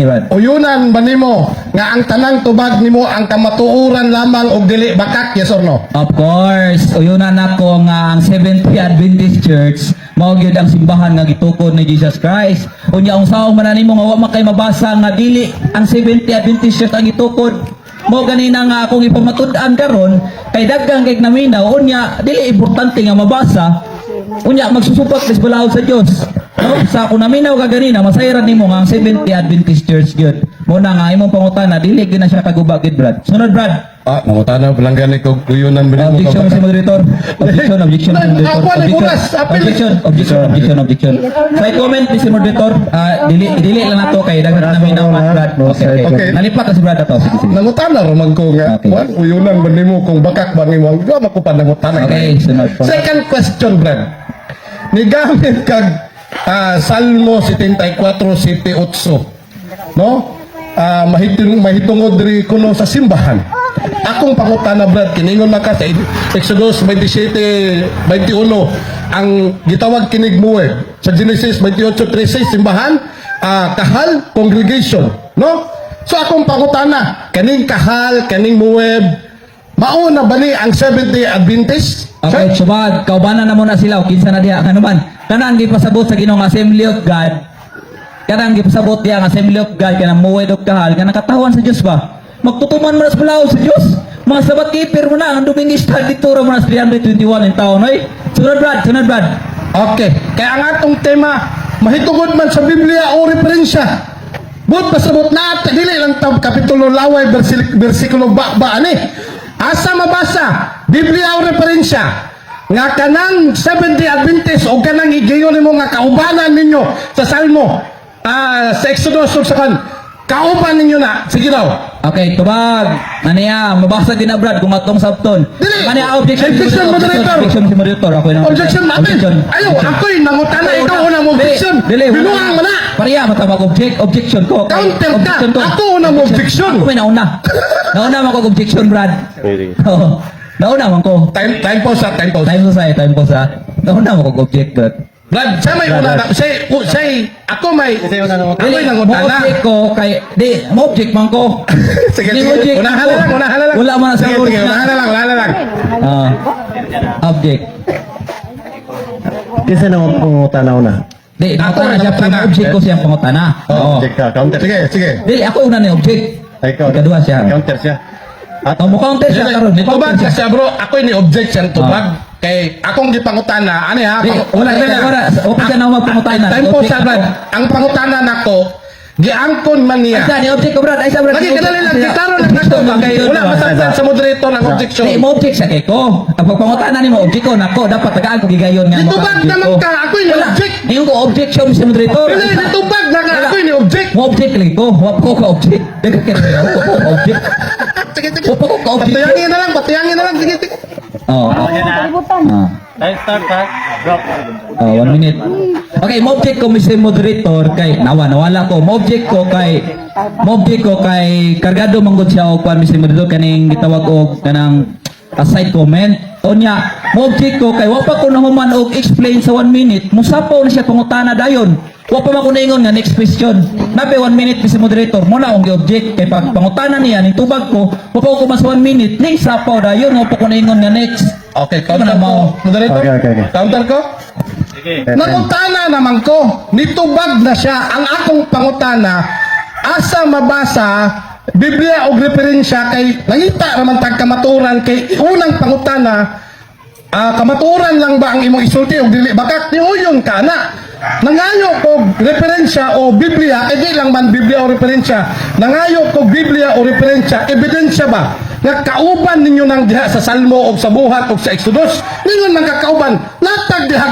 Brad. Uyunan ba nimo nga ang tanang tubag nimo ang kamatuoran lamang og dili bakak, yes or no? Of course, uyunan nako nga ang Seventh-day Adventist Church mao gyud ang simbahan nga gitukod ni Jesus Christ. Unya unsaon man na nimo nga wa man kay mabasa nga dili ang Seventh-day Adventist Church ang gitukod? Mao ganina nga akong ipamatud-an karon kay daghan kay naminaw, unya dili importante nga mabasa. Unya magsusupak sa balaod sa Dios. No? Sa ako naminaw ka ganina, masayran nimo nga ang Seventh-day Adventist Church gyud. Mao na nga imong pangutana dili gyud na siya kaguba gyud, Brad. Sunod, Brad. Ah, nangutana pa lang gani kog uyunan ba nimo? Objection, Mr. Moderator. Objection, objection, Mr. Moderator. Ako ni Objection, buras, apil. Objection, objection, objection, objection. Sa comment, Mr. Moderator, dili, dili lang nato kay daghan namin ng mga Brad. Okay. Okay. Nalipat na si Brad ato. Sige, sige. Nangutana ra man ko nga. Okay. Wan, uyunan ba nimo kung bakak ba nimo? Wa man ko pa nangutana. Okay, sunod. Second question, Brad. Nigamit kag Salmo 74, 7, 8. No? Mahitungod diri kuno sa simbahan. Akong pangutana, Brad, kiningon na ka sa Exodus 27, 21 ang gitawag kinig muweb. Sa Genesis 28:36 simbahan, kahal, congregation, no? So akong pangutana, kaning kahal, kaning muweb, mauna ba ni ang Seventh-day Adventist? Okay, subag, kaubanan na muna sila o kinsa na diha kanuman. Kanang gipasabot sa Ginoo nga Assembly of God. Kanang gipasabot diha nga Assembly of God kanang muwed og kahal kanang katawan sa Dios ba? Magtutuman mo na sa balaod sa Dios. Mga Sabbath keeper mo na ang Domingo style dito ra mo na sa 321 in taon oy. Sunod, Brad, sunod, Brad. Okay. Kaya ang atong tema, mahitungod man sa Biblia o referensya. But pasabot na at dili lang tab kapitulo laway bersikulo ba ba ani. Asa mabasa Biblia o referensya nga kanang Seventh-day Adventist o kanang higayon nimo nga kaubanan ninyo sa Salmo, sa Exodus ug sa kan kauban ninyo na? Sige daw. Okay, tubag. Aniya, mabasa din na, Brad, kung atong sabton. Dili. Aniya, objection. Objection, moderator. Objection si moderator. Ako yung Objection natin. Objection. Ayo, ako'y nangutana, ikaw una mo objection. Dili, wala. Binuang mo na. Pareha matabag object, objection ko. Counter ka. Objection ko. Ako una mo objection. Ako may nauna. Nauna man ko objection, Brad. Oo. Nauna man ko. Time pause sa time pause. Time po sa, time po sa. Nauna man ko object, Brad. Brad, siya may una na, siya, siya, ako may, ako'y nangutana. Mo object ko kay di mo object man ko. Sige, Di sige. mo object Unahan ko. na lang, unahan na lang. Wala man na sa Sige, rules sige, na. unahan na lang, unahan na lang. Ah. Object. Kinsa na pangutana una? Di, Ako nangutana siya, nangutana. pero object ko siyang pangutana. Oo. Object ka, counter. Sige, sige. Dili, ako una ni object. Ay, ikaw. Ikaduha siya. Counter siya. At Oh, mo counter siya karon. Mo Tubag counter ka siya. siya, bro. Ako'y ni objection tubag. Kay akong gipangutana, ano ha? Di, wala Wala wala wala. Open ka na magpangutana. Time po Object sa Brad. ako. Ang pangutana nako, giangkon man niya. Ay, sa ni object ko, Brad. Ay, sa Brad. Lagi kadali lang, gitaro lang ako ba? Kay wala masaktan sa moderator ang objection. Di, mo object siya kay ko. Ang pagpangutana ni mo object ko nako, dapat tagaan ko gigayon nga Ditubag maka-object naman ko. ka, ako'y ni Wala. object. Ningon ko objection, Mr. Moderator. Dili, ditubag na nga, Wala. ako'y ni object. Mo object lagi ko. Wa ko ka object. Daghan kay wa ko ka object. Sige, sige. Wa pa ko ka object. Patuyangin na lang, patuyangin na lang. Sige, sige. Oo. Ah. Time start ha. Drop. Oh, 1 minute. Okay, mo-object ko, Mr. Moderator, kay nawa nawala ko. Mo-object ko kay kargado manggod siya og kwan, Mr. Moderator, kaning gitawag og kanang a side comment. Unya, mo-object ko kay wa pa ko nahuman og explain sa 1 minute, musapaw na siya pangutana dayon. Wa pa man ko naingon nga next question. Nape 1 minute, Mr. Moderator, mo na akong gi-object kay pag pangutana niya ning tubag ko, wa pa ko mas 1 minute ning sapaw dayon, wa pa ko naingon nga next. Okay, Di counter man na ko. mao. Moderator? Okay. Counter ko? Nangutana naman ko, nitubag na siya. Ang akong pangutana, asa mabasa Biblia o referensya kay nangita raman tag kamaturan kay unang pangutana, kamaturan lang ba ang imong isulti o dili bakak? Niuyon ka na nangayo og referensya o Biblia kay di lang man Biblia o referensya, nangayo og Biblia o referensya, ebidensya ba nga kauban ninyo nang diha sa Salmo o sa Buhat o sa Exodus ninyo nang kakauban latag diha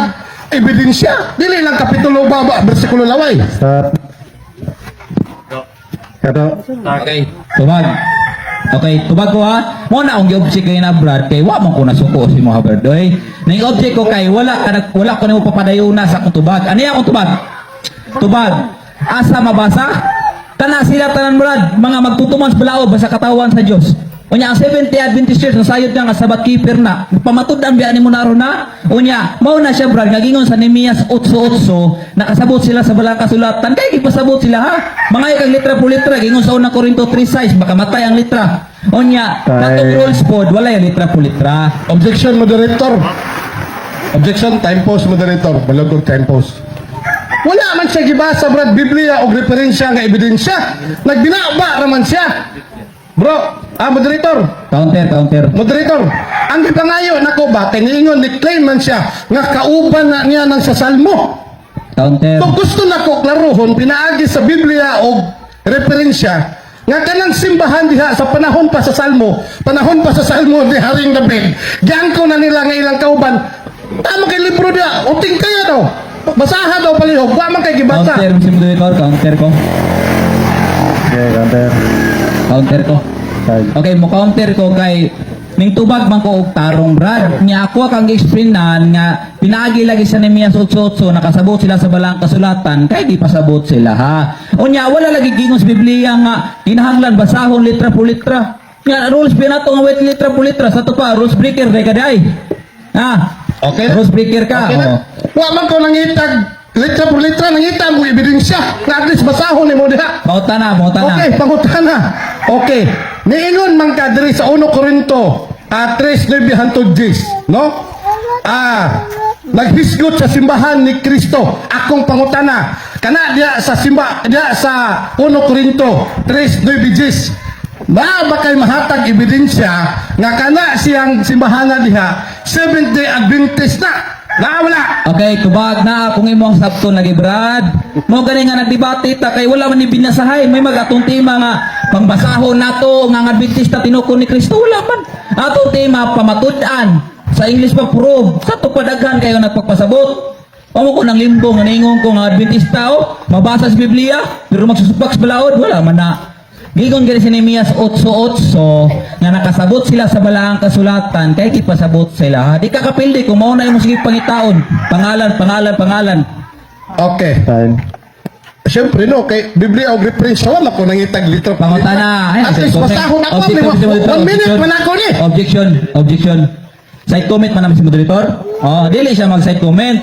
ebidensya, dili lang kapitulo baba bersikulo laway. Stop. Kato. Okay, tubag. Okay, tubag ko ha. Mo na akong gi-object kay na, Brad, kay wa man ko nasuko si mo Brad. Oy. Ning object ko kay wala ka wala ko nimo papadayuna sa akong tubag. Ano akong tubag? Tubag. Asa mabasa? Kana sila tanan, Brad, mga magtutuman sa balaod basta katawan sa Dios. Unya ang Seventh Day Adventist Church nasayod nga nga Sabbath keeper na. Pamatud-an biya nimo na ron na. Unya mao na siya, brad, nga gingon sa Nehemias 8:8 nakasabot sila sa balang kasulatan kay gipasabot sila, ha. Mga kag litra po litra gingon sa Unang Korinto 3:6 makamatay ang litra. Unya Tay. katong rules pod wala yung litra po litra. Objection, moderator. Objection, time pause, moderator. Balog time pause. Wala man siya gibasa, brad, Biblia o referensya nga ebidensya. Nagbinaba raman siya. Bro, moderator. Counter, counter. Moderator, ang gipangayo nako ba kay niingon ni claim man siya nga kauban na niya ng sa Salmo. Counter. So gusto nako klarohon pinaagi sa Biblia o referensya nga kanang simbahan diha sa panahon pa sa Salmo, panahon pa sa Salmo ni Haring David. Giangko na nila nga ilang kauban. Tama kay libro diha, uting kaya daw. Basaha daw palihog, wa man kay gibasa. Counter, si moderator, counter ko. Okay, counter. Counter ko. Time. Okay, mo counter ko kay ning tubag man ko og tarong, brad. Nya ako kang gi-explainan nga pinaagi lagi sa Nehemias 8:8 nakasabot sila sa balang kasulatan kay di pasabot sila, ha. Unya wala lagi gingon sa Biblia nga kinahanglan basahon litra po litra. Nga rules pinato nga wait litra po litra sa to pa rules breaker day ka day. Ha? Okay na? Rules breaker ka. Okay na? Oo. Wa man ko nangitag litra por litra, nangita mo ebidensya nga at least basahon nimo diha. Pangutana, pangutana. Okay, pangutana. Okay. Niingon man ka diri sa 1 Korinto 3:9 hangtod 10, no? Naghisgot sa simbahan ni Kristo. Akong pangutana, kana diha sa simba diha sa 1 Korinto 3:9 10. Naa ba kay mahatag ebidensya nga kana siyang simbahan na diha Seventh Day Adventist na? Naa wala? Okay, tubag na kung imong sabton lagi, brad. Mo gani nga nagdebate ta kay wala man ni binasahay, may magatong tema nga pangbasahon nato nga ang Adventista tinukon ni Kristo, wala man. Atong tema pamatud-an, sa English pa prove. Sa to padaghan kayo nagpagpasabot. Amo ko nang limbong nga ningon ko nga Adventista oh, mabasa sa Biblia pero magsusupak sa balaod, wala man na. Gigon gani si Nehemias 8:8 nga nakasabot sila sa balaang kasulatan kay gipasabot sila. Di ka kapildi kung mao na imong sige pangitaon. Pangalan, pangalan, pangalan. Okay. Time. Siyempre no, kay Biblia og reference wala ko nangitag litra. Pangutana. Ay, At least basahon ako Objection, ni 1 minute man ako ni. Objection, objection. Side comment man naman si moderator. Oh, dili siya mag side comment.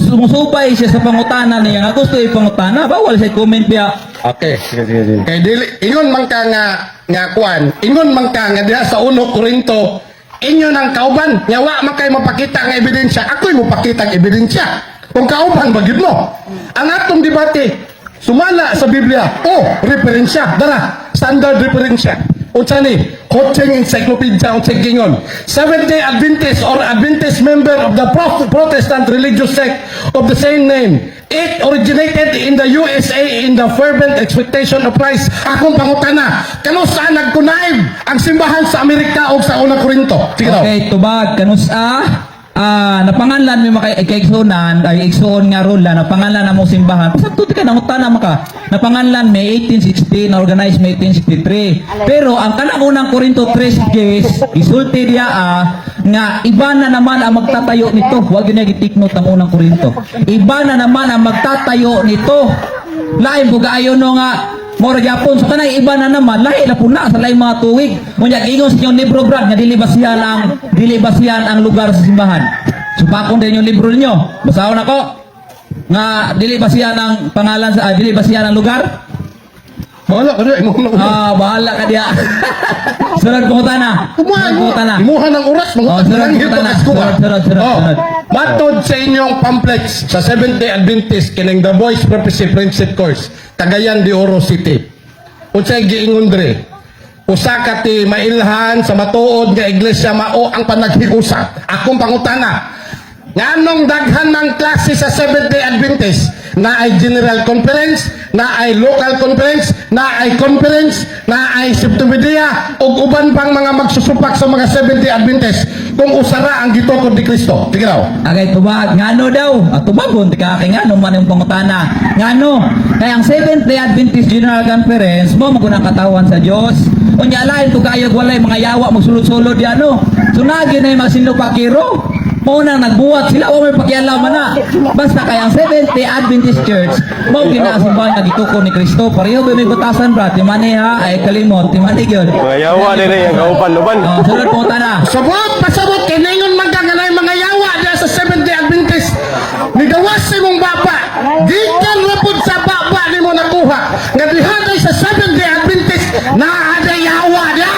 Musupay siya sa pangutana niya nga gusto ipangutana, bawal side comment biya. Okay. Sige, sige, sige. Kay dili ingon man ka nga nga kuan, ingon man ka nga diha sa 1 Korinto inyo nang kauban, nya wa man kay mapakita nga ebidensya, ako'y mopakita ang ebidensya. Kung kauban ba gyud mo. Ang atong debate sumala sa Biblia o referensya, dara standard referensya. Unsa ni Coaching Encyclopedia, unsa gingon? Seventh Day Adventist or Adventist member of the Protestant religious sect of the same name. It originated in the USA in the fervent expectation of Christ. Akong pangutana, kanus-a nagkunaib ang simbahan sa Amerika o sa Unang Korinto? Sige daw. Okay, tubag kanus-a napanganlan may maka kaigsunan ay igsuon nga rula napanganlan na mong simbahan. Pasagto ka nangutana maka. Napanganlan May 1860, na organize May 1863. Pero ang kanang Unang Korinto 3 case, isulti diya nga iba na naman ang magtatayo nito. Huwag yun gi-take note ang Unang Korinto. Iba na naman ang magtatayo nito. Lain po kaayo no nga mora gyapon so kanang iba na naman lahi na puna sa laing mga tuig. Unya giingon sa inyong libro, brad, nga dili basihan ang lugar sa simbahan. So pakon din yung libro ninyo. Basahon ako nga dili basihan ang pangalan sa dili basihan ang lugar. Bahala ka diya, imuha ng oras. Ah, bahala ka diya. Sunod pangutana. Kumuha Sunod pangutana. Imuha ng oras, mga Oh, sunod pangutana. Sunod, sunod, sunod, sunod. Matod sa inyong pamphlets sa Seventh Day Adventist kining The Voice Prophecy Friendship Course, Cagayan de Oro City. Unsay giingon dre? Usa ka ti mailhan sa matuod nga iglesia mao ang panaghiusa. Akong pangutana, nganong daghan mang klase sa Seventh Day Adventist? Na ay General Conference, na ay Local Conference, na ay Conference, na ay Septimedia, ug uban pang mga magsusupak sa mga Seventh Day Adventist kung usara ang gitukod ni Kristo. Sige daw. Agay tubag, ngano daw? At tubagon, di ka kay ngano man yung pangutana. Ngano? Kaya ang Seventh Day Adventist General Conference mo magunang katawan sa Dios. Unya lain ko kayo walay mga yawa magsulod-sulod di ano. So nagi na yung mga sinupakiro. Mao nang nagbuhat sila, wa may pakialam na. Basta kay ang Seventh Day Adventist Church mao gina ang simbahan nga gitukod ni Kristo. Pareho ba may batasan, bra? Timani ha, ay kalimot, timani gyud. Mga yawa diri ang kauban-uban. Oh, sunod po na. Sabot, pasabot, kay ningon man ka nga naay mga yawa diya sa Seventh Day Adventist. Nigawas sa imong baba. Gikan ra pud sa baba nimo nakuha. Nga diha day sa Seventh Day Adventist naa day yawa diha.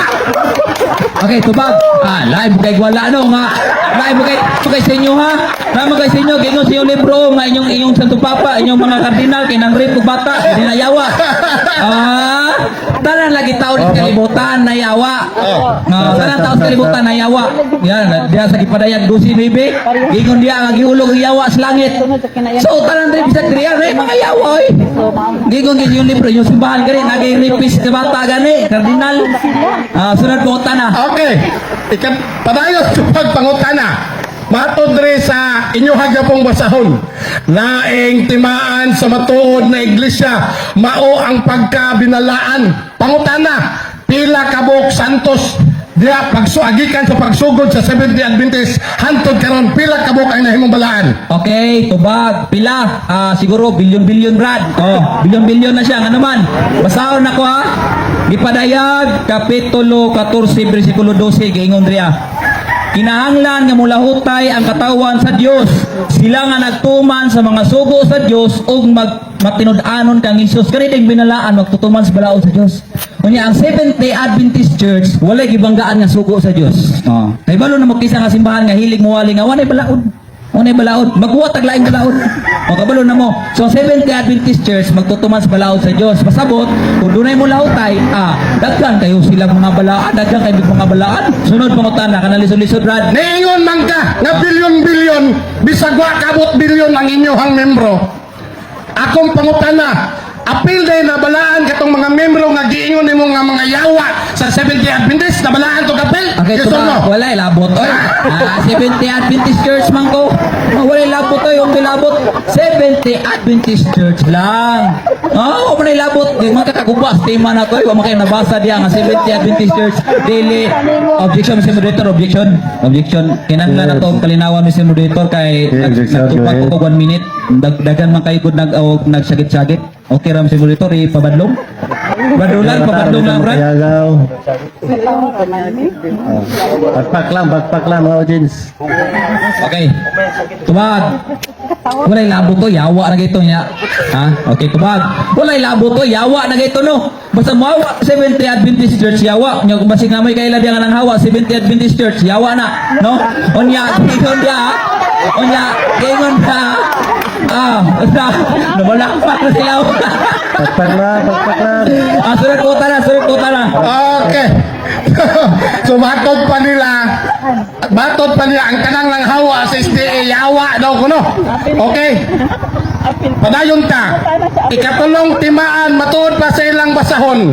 Okay, tubag. Ah, lain mo kay wala no nga. Lain mo kay sa inyo ha. Lain mo kay sa inyo gingon sa inyong libro nga inyong inyong Santo Papa, inyong mga kardinal kay nang rape og bata, di nayawa. Ah, tanan lagi tao sa kalibutan nayawa. Nga tanan tao sa kalibutan nayawa. Yan, diha sa gipadayag 12:9, gingon diha nga gihulog ang yawa sa langit. So tanan diri bisag diri ay mga yawa oy. Gingon gyud yung libro, yung simbahan gani nagay rapist sa bata gani, kardinal. Ah, sunod po na. Okay. Ikat padayon sa pagpangutana. Matod diri sa inyo hagapong basahon. Laing timaan sa matuod na iglesia, mao ang pagkabinalaan. Pangutana, pila kabuk santos diha pagsuagikan sa pagsugod sa Seventh Day Adventist hantod karon, pila kabuk ang nahimong balaan? Okay, tubag. Pila? Ah, siguro bilyon-bilyon, Brad. Oh, bilyon-bilyon na siya. Ano man? Basahon ako ha. Gipadayag kapitulo 14 bersikulo 12, giingon riya. Kinahanglan nga mulahutay ang katawan sa Dios. Sila nga nagtuman sa mga sugo sa Dios ug mag matinud-anon kang Hesus. Kani ding binalaan magtutuman sa balaod sa Dios. Unya ang Seventh Day Adventist Church walay gibanggaan nga sugo sa Dios. Oh. Kay balo na mo kisa nga simbahan nga hilig mowali nga walay balaod. Unay balaod, magbuhat tag laing balaod. O kabalo na mo. So Seventh Day Adventist Church magtutuman sa balaod sa Dios. Pasabot, kung dunay mo lahutay, ah, daghan kayo silang mga balaan, daghan kayo mga balaan. Sunod pangutana kana lisod-lisod, Brad. Niingon man ka nga bilyon-bilyon, bisag wa kabot bilyon ang inyong membro. Akong pangutana, apil day na balaan katong mga membro nga giingon nimo nga mga yawa sa Seventh Day Adventist, nabalaan to kapil? Okay, Yes or tuba, no? walay labot oy. Ah, Seventh Day Adventist Church man ko. Ah, walay labot oy, ung labot. Seventh Day Adventist Church lang. Oh, wa man labot, di man kakaguba tema na to oy, wa man kayo nabasa diya nga Seventh Day Adventist Church dili. Objection, Mr. Moderator, objection. Objection. Kinahanglan na to og kalinawan, Mr. Moderator, kay Okay, objection, nagtupat go ahead. ko og 1 minute. Dagdagan man kayo kung nag og nagsagit-sagit. Okay ra, Mr. Moderator, ipabadlong. Badlong, pabadlong lang, Brad. Yagaw. Bagpak lang mga audience. Okay. Tubag. Walay labo to, yawa na gito niya. Ha? Okay, tubag. Walay labo to, yawa na gito no. Basta mawa Seventh Day Adventist Church yawa. Nya kung basig nga may kaila diya nga nang hawa Seventh Day Adventist Church yawa na, no? Unya, ingon diya. Ha? Unya, ingon na. Ah, basta nawala pa na sila. Bagpak lang, bagpak lang. Ah, sunod po na, sunod po na. Okay. So matod pa nila ang kanang lang hawa sa SDA yawa daw kuno. Okay. Padayon ta. Ikatulong timaan matuod pa sa ilang basahon.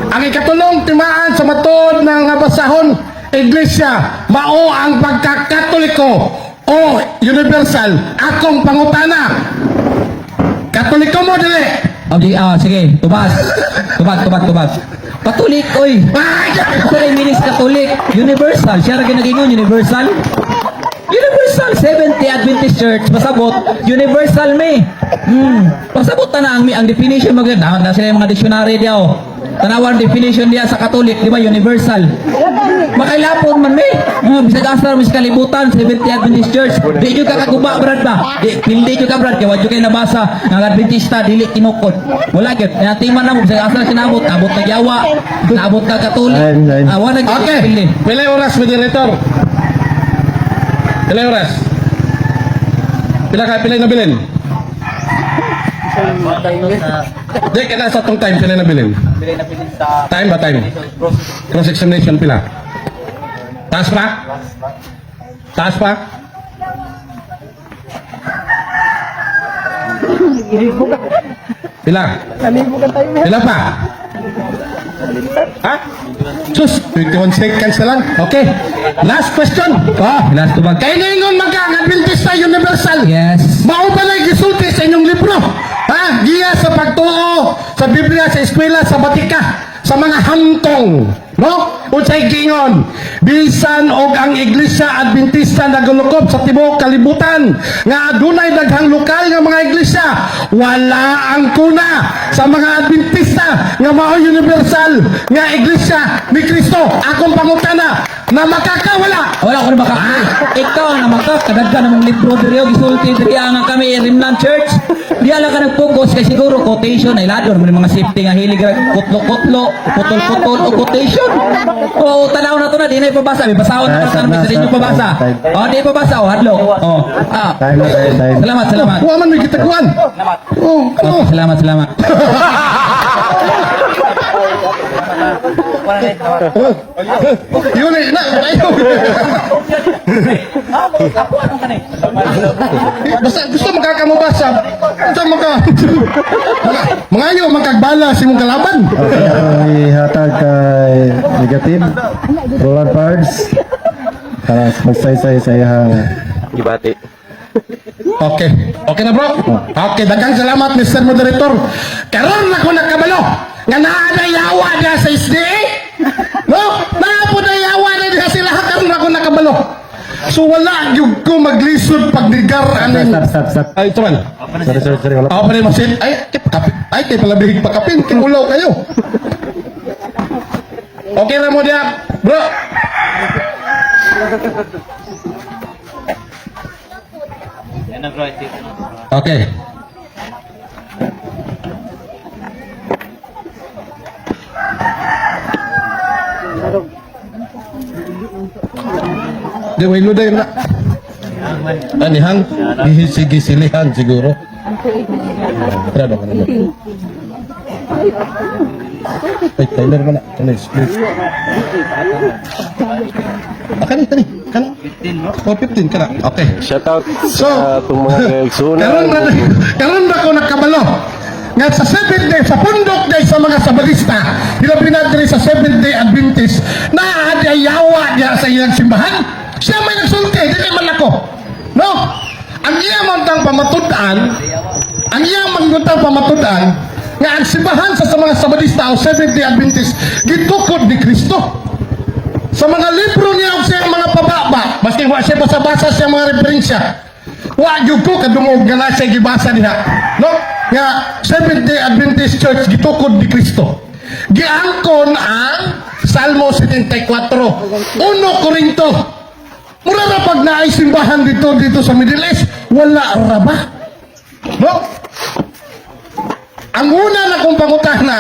Ang ikatulong timaan sa matuod ng nga basahon, iglesia, mao ang pagkakatoliko o universal. Akong pangutana, Katoliko mo dili? Okay, ah, sige, tubag. Tubag, tubag, tubag. Katolik, oy. Ay! Sa minis Catholic, universal. Siya ra ginagingon universal. Universal Seventh Day Adventist Church pasabot universal me. Pasabot ta na ang ang definition mag na, na sila yung mga dictionary diya oh. Tanawan definition diya sa Catholic, di ba universal? Makailapon man me. Bisag asa ra sa kalibutan Seventh Day Adventist Church. Di jud ka kaguba, Brad, ba? Di pildi jud ka, Brad, kay wa jud kay nabasa ang Adventista dili tinukod. Wala gyud. Natiman na mo bisag asa ra sinabot, abot na yawa, naabot ka Katolik. Ayun, ayun. Ah, wala gyud Okay. pildi. Pila oras, moderator? Pila oras? Pila ka pila nabilin? Di kana sa tong time pila nabilin? Time ba time? Cross examination pila? Taas pa? Taas pa? Pila? Pila pa? Ha? Sus, 21 seconds na lang. Okay. Last question. Ah, last tubag. Kay ningon man ka ang Adventista Universal. Yes. Mao ba na gisulti sa inyong libro? Ha? Giya sa pagtuo sa Biblia, sa eskwela, sa batika, sa mga hantong. No? Unsay giingon? Bisan og ang Iglesia Adventista nagulukop sa tibuok kalibutan nga adunay daghang lokal nga mga iglesia, wala ang kuna sa mga Adventista nga mao universal nga Iglesia ni Kristo. Akong pangutana, na makakawala? Wala ko na maka. Ikaw ang namaka, kadaghan namong libro diri og gisulti diri nga kami Remnant Church. Di ala ka nag-focus kay siguro quotation ay ladon mo ni mga safety nga hilig ra kutlo-kutlo, putol-putol o quotation. Oo, tanaw na to na di na ipabasa. May basahon na Ah, ka stop na, sa inyo stop. pabasa. Time. Oh, di ipabasa oh, hadlok. Oh. Ah. Time na, time, time. Salamat, salamat. Wa man may gitaguan. Oh, ano? Okay, salamat, salamat. Yun eh, na, ayaw. Basta gusto makakamubasa. Gusto maka Mangayo magkagbala si mong kalaban. Okay, ang ihatag kay negative. Roland Pards. Para magsaysay sa iyang Gibati. Okay. Okay na, bro? Okay, daghang salamat, Mr. Moderator. Karon na ko nakabalo nga naa na yawa diha sa SDA. No? Naa po na yawa na diha sila, karon na ko nakabalo. So wala gyud ko maglisod pagnigar aning Stop, stop, stop. Ay, ito man. Sorry, sorry, sorry. Wala. Ako pa rin masin. Ay, kay pakapin. Ay, kay palabihig pakapin. Kay ulaw kayo. Okay na mo diya, bro. Okay. Di, way luday na. Anihang, gihisigisihan siguro. Tara ba kanina? Ay, Tyler man na. Ano, split. Ah, kani, kani. Kana. Oh, 15 kana. Okay. Shout out So, sa atong mga kaigsunan. Karon na ko nakabalo nga sa seventh day, sa pundok day sa mga Sabadista, hilabi na diri sa Seventh Day Adventist, naa di yawa diya sa iyang simbahan. Siya may nagsulti, dili man ako. No? Ang iya man tang pamatud-an, ang iya man tang pamatud-an, nga ang simbahan sa mga Sabadista o Seventh Day Adventist gitukod ni Kristo. Sa mga libro niya ug sa iyang mga pababa, maski wa siya basa-basa sa iyang mga referensya. Wa gyud ko kadungog nga na siya gibasa diha. No? Nga Seventh Day Adventist Church gitukod ni Kristo. Giangkon ang Salmo 74, 1 Corinto. Mura ra pag naay simbahan dito dito sa Middle East, wala ra ba? No? Ang una na kong pangutana,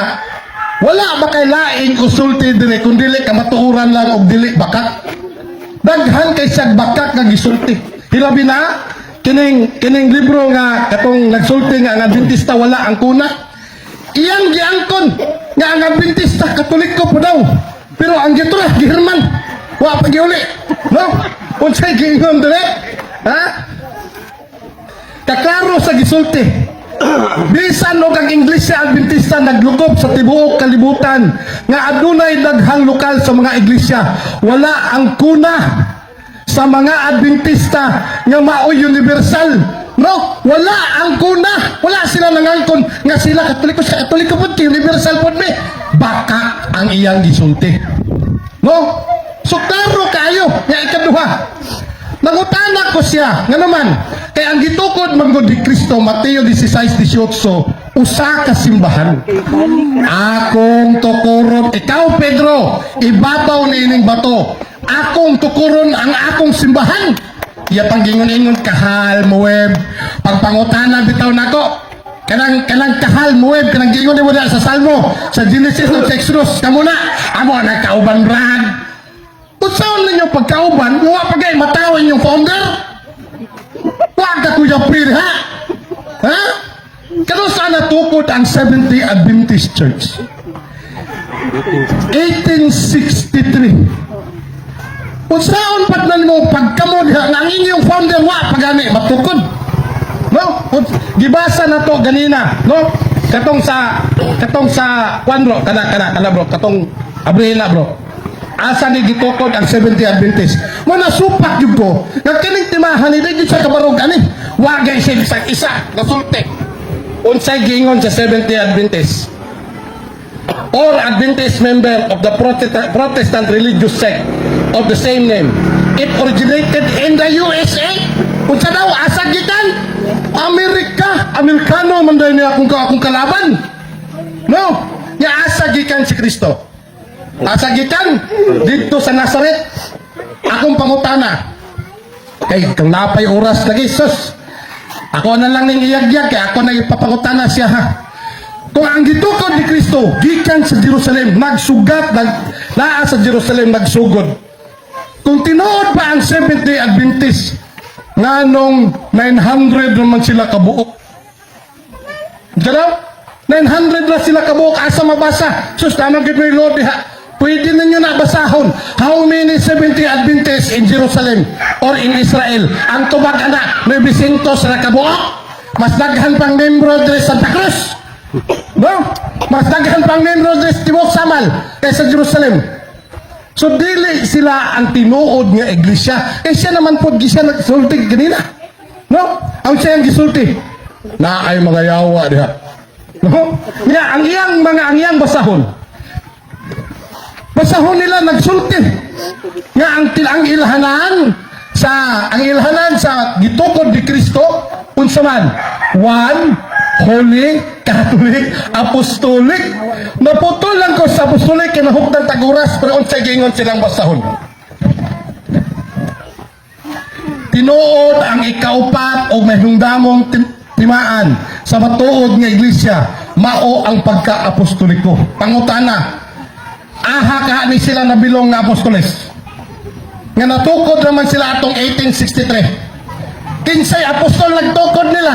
wala ba kay laing konsulti dire kung dili ka matuoran lang og dili bakak? Daghan kay siyag bakak nga gisulti. Hilabi na kining kining libro nga katong nagsulti nga ang Adventista wala ang kuna. Iyang giangkon nga ang Adventista Katoliko po daw. Pero ang gitura gihirman. Wa pa giuli. No? Unsay giingon dire? Ha? Kaklaro sa gisulti. Bisan og ang Iglesia Adventista naglukop sa tibuok kalibutan nga adunay daghang lokal sa mga iglesia, wala ang kuna sa mga Adventista nga maoy universal. No, wala ang kuna. Wala sila nangangkon nga sila Katoliko, sa Katoliko pud kay universal pud mi. Baka ang iyang gisulti. No? So klaro kaayo nga ikaduha. Nangutana ko siya, nga naman, kay ang gitukod man gud ni Kristo, Mateo 16:18, usa ka simbahan. Akong tukuron, ikaw Pedro, ibabaw ni ining bato. Akong tukuron ang akong simbahan. Iya pang gingon-ingon kahal mo web. Pagpangutana bitaw nako. Kanang kanang kahal mo web, kanang gingon nimo sa Salmo, sa Genesis ug sa Exodus. Kamo na, amo na kauban brad. Unsaon ninyo pagkauban, wa pa kay matawin yung founder? Wa ka Kuya Pir, ha? Ha? Kano saan natukod ang Seventh-day Adventist Church? 1863. Unsaon pad na nimo pagkamo diha nga ang inyong founder wa pa gani matukod? No? Gibasa na to ganina, no? Katong sa kwan bro, kana kana kana bro, katong abrihin na, bro. Asa ni gitukod ang Seventh-day Adventist? Mo nasupak gyud ko nga kining timahan ni di gyud sa kabarog ani. Wa gay siya sa isa nasulti. Unsay giingon sa Seventh-day Adventist? Or Adventist member of the Protestant religious sect of the same name. It originated in the USA. Unsa daw, asa gikan? Amerika. Amerikano man diay niya akong kalaban. No? Nya asa gikan si Kristo? Asa gikan? Dito sa Nazaret. Akong pangutana. Kay kung napay oras lagi, sus. Ako na lang ning iyagyag kay ako na ipapangutana siya, ha. Kung ang gitukod ni Kristo gikan sa Jerusalem, nagsugat naa sa Jerusalem nagsugod. Kung tinuod ba ang Seventh Day Adventist, nganong 900 naman sila kabuok? Diyan 900 na sila kabuok, asa mabasa? Sus, tamang gid may Lord diha. Pwede ninyo na basahon. How many 70 Adventists in Jerusalem or in Israel? Ang tubag ana, 900 na kabuok. Mas daghan pang membro diri sa Santa Cruz. No? Mas daghan pang membro diri sa tibuok Samal kaysa Jerusalem. So dili sila ang tinuod nga iglesia. Kay siya naman pod siya nagsulti ganina. No? Ang siya ang gisulti. Na ay mga yawa diha. No? Nga ang iyang basahon. Basahon nila nagsulti. Nga ang ilhanan sa gitukod ni Kristo unsa man? One Holy Catholic Apostolic. Naputol lang ko sa Apostolic kay nahukdan tag oras, pero unsay giingon silang basahon? Tinuod ang ikaupat o mahingdamong timaan sa matuod nga iglesia mao ang pagka-apostoliko. Pangutana, aha ka ni sila nabilong nga apostoles? Nga natukod naman sila atong 1863. Kinsay apostol nagtukod nila?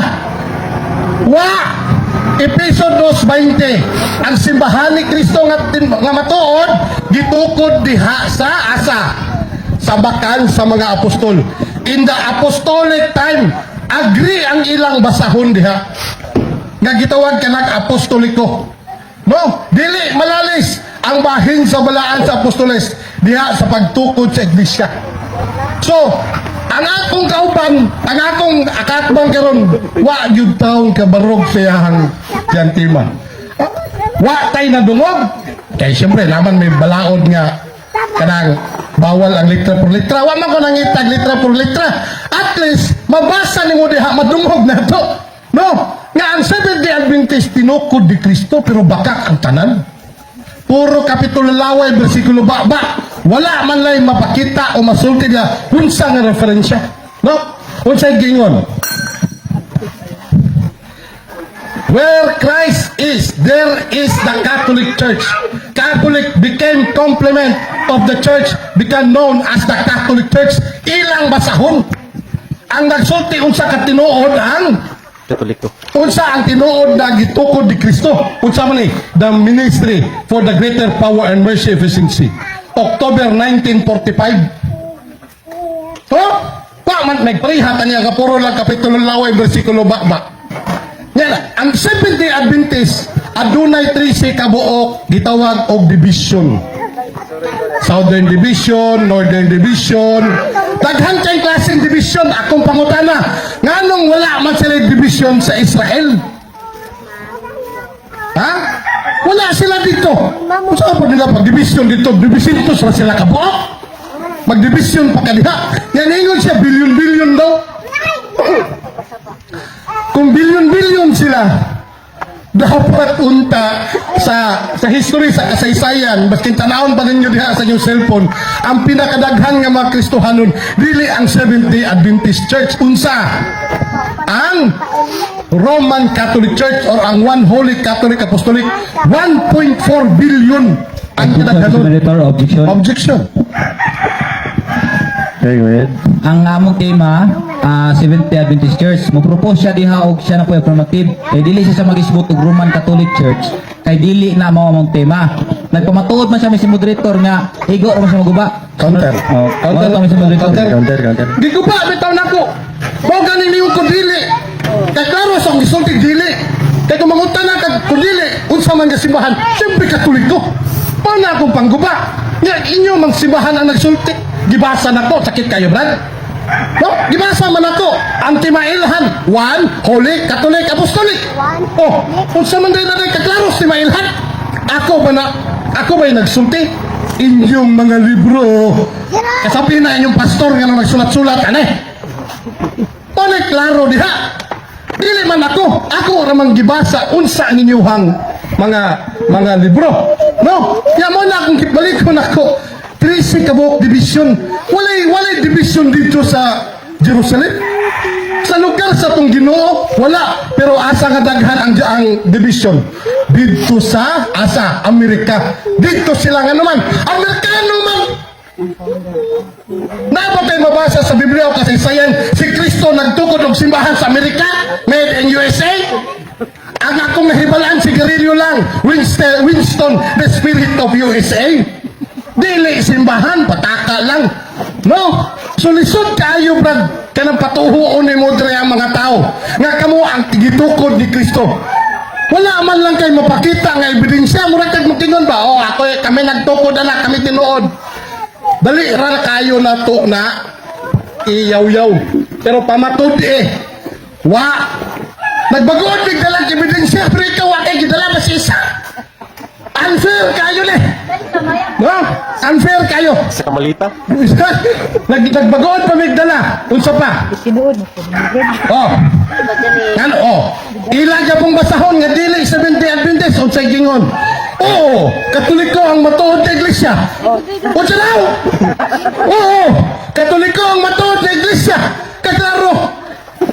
Wa! Epeso 2:20. Ang simbahan ni Kristo nga matuod gitukod diha sa asa? Sa bakan sa mga apostol. In the apostolic time, agree ang ilang basahon diha. Nga gitawag kanang apostoliko. No, dili malalis ang bahin sa balaan sa apostoles diha sa pagtukod sa iglesia. So, ang akong kauban, ang akong akatbang karon, wa gyud taong kabarog sa iyahang jantima. Wa tay nadungog. Kay siyempre naman may balaod nga kanang bawal ang litra por litra. Wa man ko nangitag litra por litra. At least mabasa nimo diha, madungog na to. No, nga ang Seventh Day Adventist tinukod ni Kristo pero bakak ang tanan. Puro kapitulo laway, bersikulo baba. Wala man lay mapakita o masulti niya unsa nga referensya. No? Unsay gingon? Where Christ is, there is the Catholic Church. Catholic became complement of the church, became known as the Catholic Church. Ilang basahon. Ang nagsulti unsa ka tinuod ang Katoliko. Unsa ang tinuod na gitukod ni Kristo? Unsa man ni? The Ministry for the Greater Power and Mercy Efficiency. October 1945. Oh, pa man nagpareha tanya ka, puro lang kapitulo laway, bersikulo baba. Yan, ang Seventh-day Adventist adunay 13 kabuok gitawag og division. Southern Division, Northern Division. Daghan kay klaseng division. Akong pangutana, nganong wala man sila division sa Israel? Ha? Wala sila dito. Unsa pa nila pag division dito? Division ra sila kabuok. Magdivision pa kaniha. Yan ingon siya billion-billion daw. Kung billion-billion sila, dapat unta sa history, sa kasaysayan, baskin tanawon pa ninyo diha sa inyong cellphone, ang pinakadaghan nga mga Kristohanon dili ang Seventh Day Adventist Church, unsa? Ang Roman Catholic Church or ang One Holy Catholic Apostolic. 1.4 billion ang Objection, kadaghanon. Senator, objection. Objection. Okay, go ahead. Ang among tema, Seventh Day Adventist Church, mo-propose siya diha og siya na po affirmative. Kay dili siya sa magisbot og Roman Catholic Church, kay dili na mao among tema. Nagpamatuod man siya si moderator nga igo ra man siya maguba. Counter. Oh, Counter. counter si moderator. Counter. Counter, counter. Giguba bitaw nako. Mao gani niyo ko dili. Kay klaro sa akong gisulti dili. Kay kung mangunta na kag kung dili, unsa man nga simbahan, siyempre Katoliko. Mao na akong pangguba. Nga inyo mang simbahan ang nagsulti. Gibasa nako, sakit kayo, Brad. No, gibasa man ako. Ang timailhan, One Holy Catholic Apostolic. Oh, unsa man din na kaklaro si timailhan. Ako ba na, ako ba'y nagsulti? Inyong mga libro. Kasabi na inyong pastor nga nang nagsulat-sulat, ane. Pane klaro diha. Dili man ako, ako ramang gibasa unsa ang inyuhang mga libro. No? Ya mo na akong gibalik ko nako. 13 ka buok division. Walay division dito sa Jerusalem. Sa lugar sa tong Ginoo, wala. Pero asa nga daghan ang division? Dito sa asa Amerika. Dito sila nga naman. Amerikano man. Naa ba kay mabasa sa Biblia o kasaysayan si Kristo nagtukod og simbahan sa Amerika, made in USA? Ang akong nahibalaan, sigarilyo lang, Winston, Winston, the spirit of USA. Dili simbahan, pataka lang. No? So lisod kaayo, brad, kanang patuhuon ni mo dre ang mga tao nga kamo ang gitukod ni Kristo. Wala man lang kay mapakita nga ebidensya, murag kag moingon ba, "Oh, ako kami nagtukod ana, kami tinuod." Dali ra kayo na to na iyaw-yaw. Pero pamatud eh. Wa. Nagbagoon mig dalag ebidensya pero ikaw wa kay gidala mas isa. Unfair kayo ni. No? Unfair kayo. Sa kamalita. Nagbagoon pa mig dala. Unsa pa? Oh. Ano? Oh. Ila pong basahon nga dili 70 Adventist, unsay gingon? Oo, Katoliko ang matuod na iglesia. Unsa daw? Oo, Katoliko ang matuod na iglesia. Kaklaro.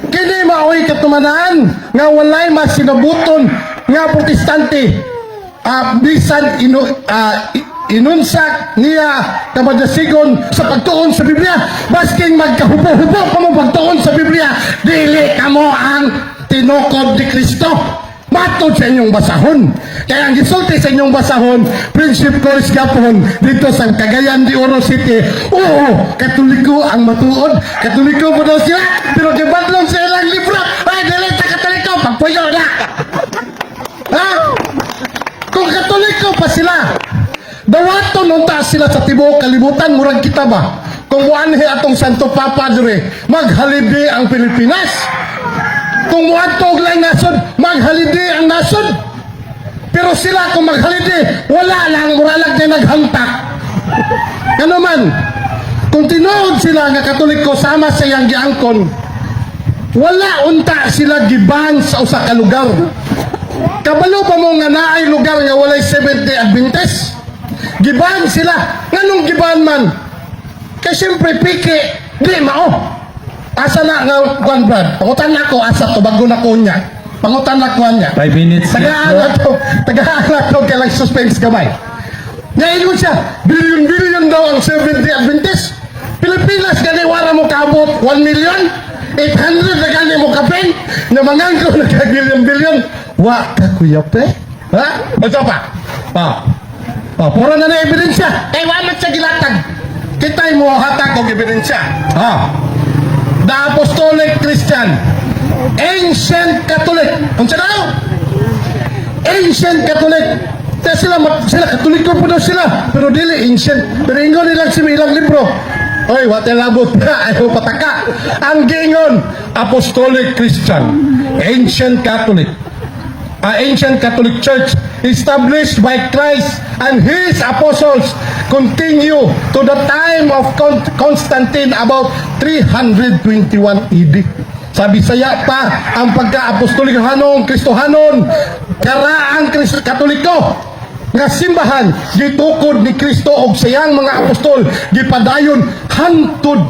Kini maoy katumanan nga walay masinabuton nga Protestante. Bisan inunsak niya kamadasigon sa pagtuon sa Biblia, basking magkahubo-hubo pa mo pagtuon sa Biblia, dili kamo ang tinukod ni Kristo matod sa inyong basahon. Kaya ang gisulti sa inyong basahon, Friendship Course gapon dito sa Cagayan de Oro City, oo, Katoliko ang matuod, Katoliko po daw sila, pero gibadlong sa ilang libro, ay, dili ta Katoliko, pagpuyo na. Ha? Kung Katoliko pa sila, dawaton unta sila sa tibuok kalibutan, murag kita ba? Kung muanhi atong Santo Papa dire, magholiday ang Pilipinas. Kung muadto og laing nasod, magholiday ang nasod. Pero sila kung magholiday, wala lang, muralag na naghamtak. Ano man, kung tinuod sila nga Katoliko sama sa iyang giangkon, wala unta sila giban sa usa ka lugar. Kabalo pa mo nga naay lugar nga walay 70 Adventist? Giban sila. Nganong giban man? Kay siyempre piki, di mao. Asa na nga kuan, brad? Pangutan na ko asa to bago na ko niya. Pangutan na ko niya. 5 minutes. Tagaan na to, tagaan na to kay lang suspense gamay. Ngayon siya, billion-billion daw ang 70 Adventist. Pilipinas gani wara mo kaabot 1 million, 800 na gani mo kapin, na mangangko na ka billion-billion. Wa ka kuya pe? Ha? Unsa pa? Pa. Oh, puro na na ebidensya. Kay wa man siya gilatag. Kita'y mo hatag og ebidensya. Ha. The Apostolic Christian. Ancient Catholic. Unsa daw? Ancient Catholic. Kaya sila, sila Katoliko po daw sila. Pero dili ancient. Pero ingon nilang si ilang libro. Oy, what labot ayaw pataka. Ang giingon, Apostolic Christian, Ancient Catholic. A ancient Catholic Church established by Christ and His apostles continue to the time of Constantine about 321 AD. Sa Bisaya pa ang pagka-apostolikahanon, Kristohanon, karaang Kristo, Katoliko nga simbahan gitukod ni Kristo og siyang mga apostol, gipadayon hangtod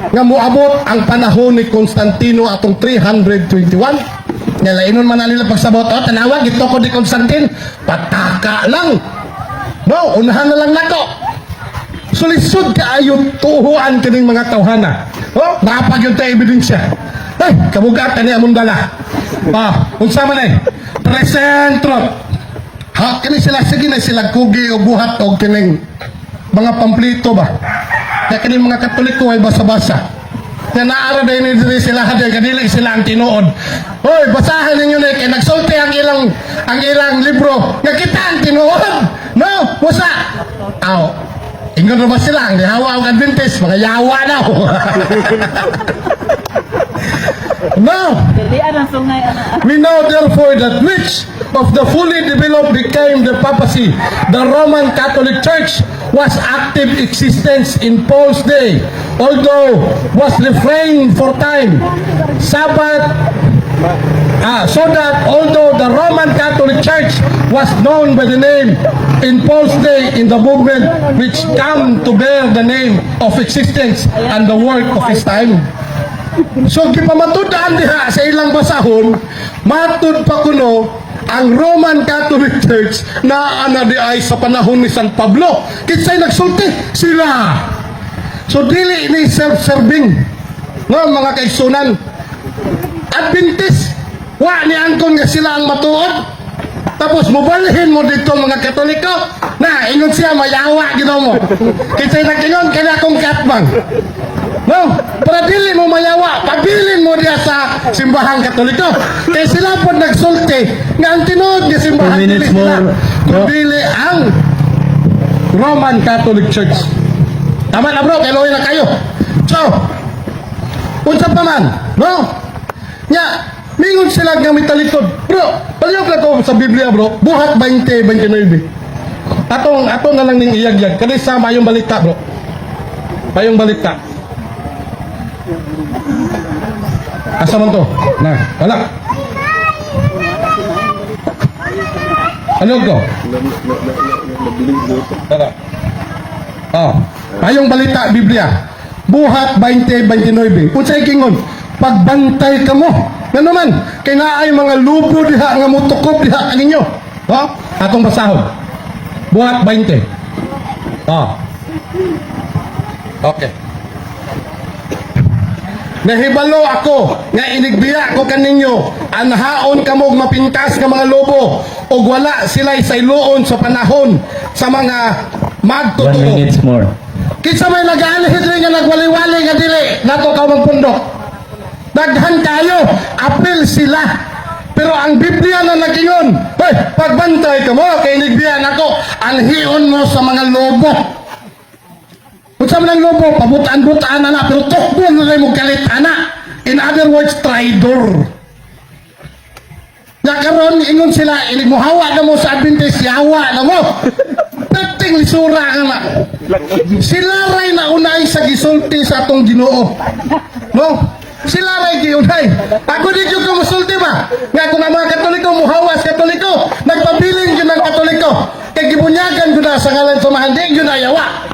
nga moabot ang panahon ni Constantino atong 321. Nga lainon man na nila pagsabot, "Oh, tanawa, gitukod ni Constantine." Pataka lang. No, unahan na lang nako. Sulisod kaayo tuhuan kining mga tawhana. Oh, napag yung ta ebidensya. Ay, kabugat ani among dala. Ah, unsa man eh? Present truth. Ha, kini sila sige na sila kugi o buhat og kining mga pamplito ba. Kaya kining mga Katoliko ay basa-basa. Nga naara din ni diri sila hadya kadili sila ang tinuod. Hoy, basahan ninyo ni kay nagsulti ang ilang libro nga kita ang tinuod. No, wasa. Aw. Ingon ra ba sila ang gihawa og Adventist, mga yawa daw. No. Dili ang sungay ana. We know therefore that which of the fully developed became the papacy. The Roman Catholic Church was active existence in Paul's day, although was refrained for time. Sabbath. So that although the Roman Catholic Church was known by the name in Paul's day in the movement which come to bear the name of existence and the work of his time. So gipamatud-an diha sa ilang basahon, matud pa kuno ang Roman Catholic Church naa na diay sa panahon ni San Pablo. Kinsay nagsulti? Sila. So dili ni self-serving. No, mga kaigsunan. Adventist, wa ni angkon nga sila ang matuod. Tapos mubalhin mo dito mga Katoliko. Na, ingon siya, mayawa gino mo. Kinsay nag-ingon, kaya akong katbang. No, para dili mo mayawa, pabilin mo diya sa simbahang Katoliko. Kay sila po nagsulti nga ang tinuod nga simbahan 2 minutes dili sila, more, bro. kundi ang Roman Catholic Church. Tama na, bro, kay na kayo. So, unsa pa man, no? Nya, mingon sila nga mitalikod. Bro, palihog lang ko sa Biblia, bro. Buhat 20:29. Atong ato na lang ning iyagyag. Kani sa mayong balita, bro. Mayong balita. Asa man to? Na, wala. Ano ko? Tara. Oh, mayong balita Biblia. Buhat 20:29. Unsay kingon? Pagbantay kamo. Ngano man, kay naay mga lubo diha nga mutukob diha kaninyo. Oh, atong basahon. Buhat 20. Oh. Okay. Nahibalo ako nga inigbiya ko kaninyo, anhaon kamo og mapintas nga mga lobo ug wala sila sayloon sa panahon sa mga 1 magtotoo. Minutes more. Kinsa may nag-aanhid rin nga nagwali-wali nga dili nato ka magpundok. Daghan kayo, apil sila. Pero ang Biblia na nagingon, "Hoy, pagbantay ka mo, kay inigbiya nako, anhion mo sa mga lobo." Unsa man ang lobo, pabutaan-butaan na na, pero tukbon na mo kalit ana. In other words, traidor. Ya karon ingon sila, inig mohawa na mo sa Adventist, yawa na mo. Perting lisura ka na. Sila ray naunay sa gisulti sa atong Ginoo. No? Sila ray giunay. Ako di jud ko musulti ba? Nga kung ang mga Katoliko muhawas Katoliko, nagpabilin jud ang Katoliko. Kay gibunyagan jud na sa ngalan sa mahal, di jud na yawa.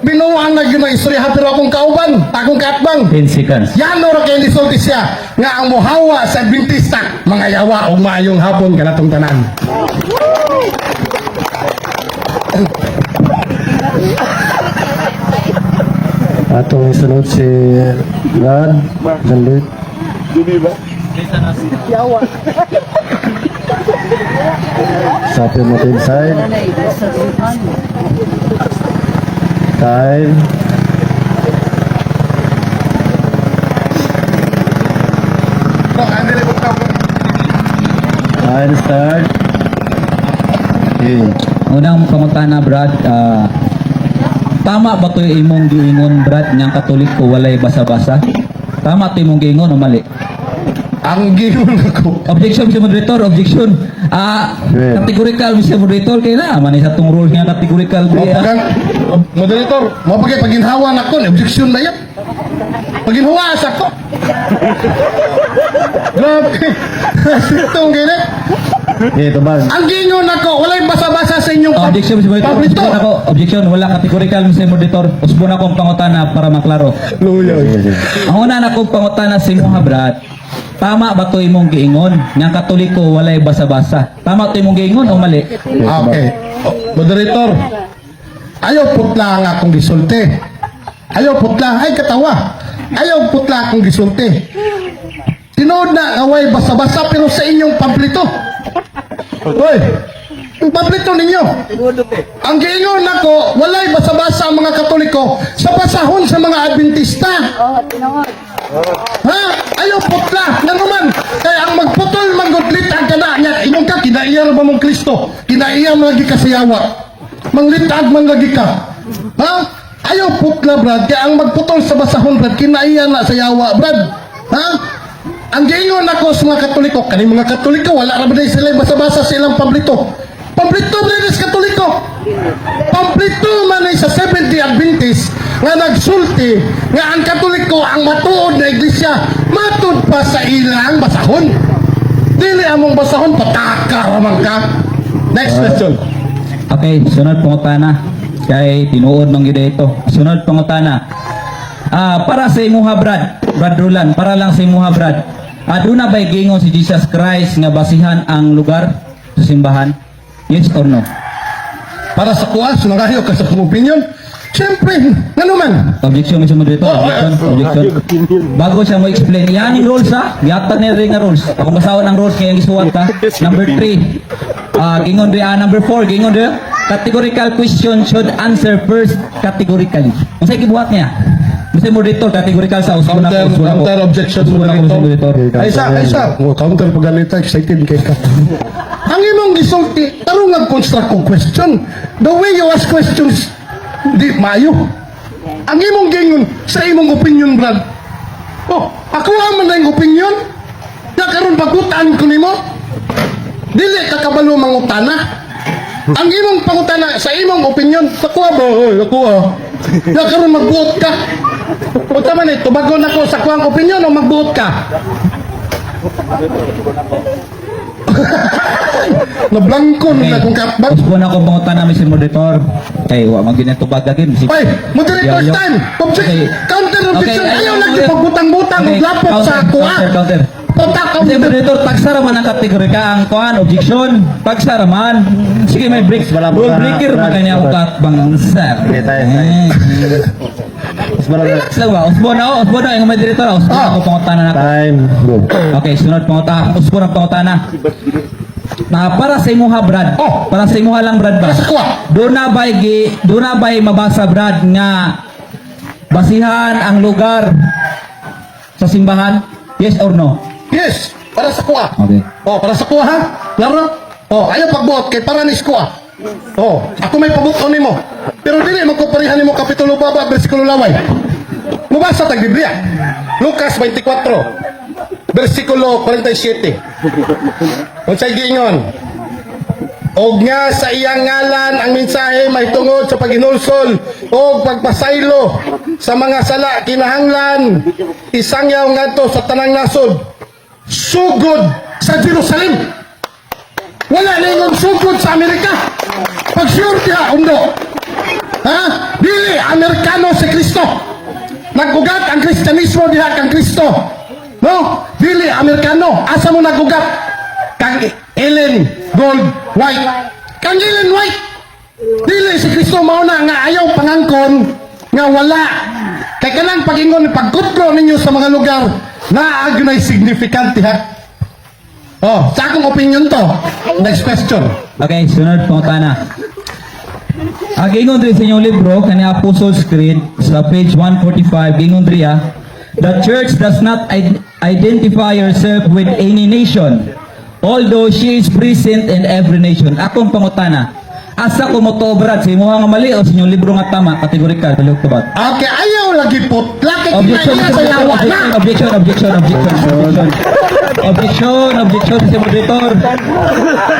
Binuang na jud ang istorya pero akong kauban, akong kaatbang. 10 seconds. Yan ora kay nisulti siya nga ang muhawa sa Adventista mga yawa ug maayong hapon kanatong tanan. Atong isunod si Brad Jean-Luc. Sa affirmative side. Time. Bro, ang dili mo ka- Time start. Okay. Unang pangutana, Brad, tama ba to yung imong giingon, Brad, niyang Katoliko walay basa-basa? Tama to imong giingon o mali? Ang gingon ako. Objection, Mr. Moderator, objection. Yeah. Categorical, Mr. Moderator, kaya na, man sa tong rules nga categorical. Mo Di, pagang moderator, mo pagay paginhawa nako, objection na yan. Paginhawa sa ko. Grabe. Sitong gini. Okay, tubag. Ang gingon nako, walay basa-basa sa inyong Objection, Mr. Moderator. pablito. Usbon ako, objection, wala categorical, Mr. Moderator. Usbon ako ang pangutana para maklaro. Luya. Sige, sige. Ang una na kong pangutana sa imo ha, Brad. Tama ba to imong giingon? Nga Katoliko walay basa-basa. Tama to imong giingon o mali? Okay. Oh, moderator. Ayaw putla ang akong gisulti. Ayaw putla. Ay, katawa. Ayaw putla akong gisulti. Tinuod na away basa-basa pero sa inyong pamplito. Hoy, ang pamplito ninyo. Ang giingon nako, walay basa-basa ang mga Katoliko sa basahon sa mga Adventista. Ha? Ayaw putla. Nga naman, kaya ang magputol manggudlit ang kana nga ingon ka kinaiya ba mong Kristo? Kinaiya man lagi ka sa yawa. Manglitag man lagi ka. Ha? Ayaw putla, brad. Kaya ang magputol sa basahon, brad, kinaiya na sa yawa, brad. Ha? Ang giingon ako sa mga Katoliko, kani mga Katoliko, wala ra ba din sila basa-basa sa ilang pamplito. Pamplito man sa Katoliko. Pamplito man sa Seventh-day Adventist nga nagsulti nga ang Katoliko ang matuod na iglesia, matud pa sa ilang basahon. Dili among basahon, pataka raman ka. Next question. Okay, sunod pangutana. Kay tinuod man gyud ito. Sunod pangutana. Para sa imuha, Brad, Brad Roland, para lang sa imuha, Brad. Aduna ba'y giingon si Jesus Christ nga basihan ang lugar sa simbahan? Yes or no? Para sa kuha, sunangayo ka sa kong opinion. Siyempre, ngano man? Objection, Mr. Moderator. Oh, Objection, objection. Bago siya mo explain, yan yung rules ha. Gihatag niya rin nga rules. Ako basahon ang rules ngayong gisuwat ha. Number 3. Gingon rin, number 4, gingon rin. Categorical question should answer first categorically. Unsay gibuhat niya? Mr. Moderator, categorical sa usbon ako, Counter, usbon ako. counter objection, Usbon ako, Mr. moderator. Moderator. Ay, isa, ay, isa. Oh, counter pag ganito, excited kay ka. Ang imong gisulti, tarong nga construct kong question. The way you ask questions, di maayo. Ang imong gingon sa imong opinion, Brad. Oh, ako man na yung opinion. Ya karon bagutan ko nimo. Dili ka kabalo mangutana. Ang imong pangutana sa imong opinion, sa kuha ba? Oy, ako ah. Ya karon magbuot ka. Unsa man eh, tubagon ako sa kuang opinion o magbuot ka? Nablangko na akong katbang. Usbon ako pangutana, Mr. Moderator. Kay wa man ginatubag agin. Oy, moderator's Yaw, yaw. time. Object, counter objection. Okay, Ayaw ay, lagi ay, pagbutang-butang okay, og lapot sa counter, kuha. Counter, counter. Punta Mr. counter. Moderator, tagsara man ang kategory ka ang kuan, objection. Tagsara man. Sige, may break. Wala po Rule na- breaker man Brad, kanya akong Brad. katbang sir. Okay, tayo, tayo. Mas wala na. Relax lang ba? Usbon ako, usbon na. Yung moderator, usbon ako pangutana na ako. Time. Go. Okay, sunod pangutana. Usbon ang pangutana. Na para sa imuha, Brad. Oh. Para sa imuha lang, Brad ba? Para sa kuha. Doon na ba'y mabasa, Brad, nga basihan ang lugar sa simbahan? Yes or no? Yes, para sa kuha. Okay. Oh, para sa kuha ha. Klaro? Oh, ayaw pagbuot kay para ni kuha. Oh, ako may pabuot nimo. Pero dili mo ko parehan nimo kapitulo baba bersikulo laway. Mubasa tag Biblia. Lucas 24 bersikulo 47. Unsay giingon? Og nga sa iyang ngalan ang mensahe mahitungod sa paghinulsol og pagpasaylo sa mga sala kinahanglan isangyaw ngadto sa tanang nasod sugod sa Jerusalem. Wala na ingon sugod sa Amerika. Pag sure diha, undo. Ha? Dili Amerikano si Kristo. Nagugat ang Kristyanismo diha kang Kristo. No? Dili Amerikano. Asa mo nagugat? Kang Ellen Gold White. Kang Ellen White. Dili si Kristo mao na nga ayaw pangangkon nga wala. Kay kanang pagingon pagkutlo ninyo sa mga lugar naa gyud significant ha. Oh, sa akong opinion to. Next question. Okay, sunod pangutana. Ang gingon diri sa inyong libro, kani Apostles' Creed, sa page 145, gingon diri ah, "The church does not identify herself with any nation, although she is present in every nation." Akong pangutana, asa ko mo to, Brad? Sa imuha nga mali o sa inyong libro nga tama? Kategorikal, palihog tubag. Okay, ayaw lagi putla kay Objection, kinaiya sa yawa na. objection, objection, objection, objection. Objection, objection sa moderator.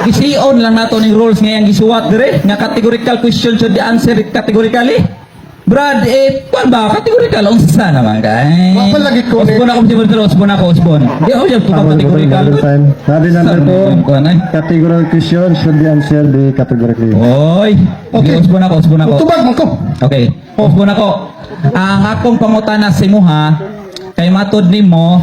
Gision lang nato ning rules nga iyang gisuwat dire nga categorical question should be answered categorically. Brad, eh, kuan ba? Categorical, unsa naman kay? Wa pa lagi ko ni- Usbon ako si moderator, usbon ako, usbon. Di ako siya tubag categorical. Time. Sabi number 4. Kuan ay. Categorical question should be answered be categorically. Oy. Okay. Okay, usbon ako, usbon ako. Tubag man ko. Okay. Usbon ako. Ang akong pangutana sa imuha kay matod nimo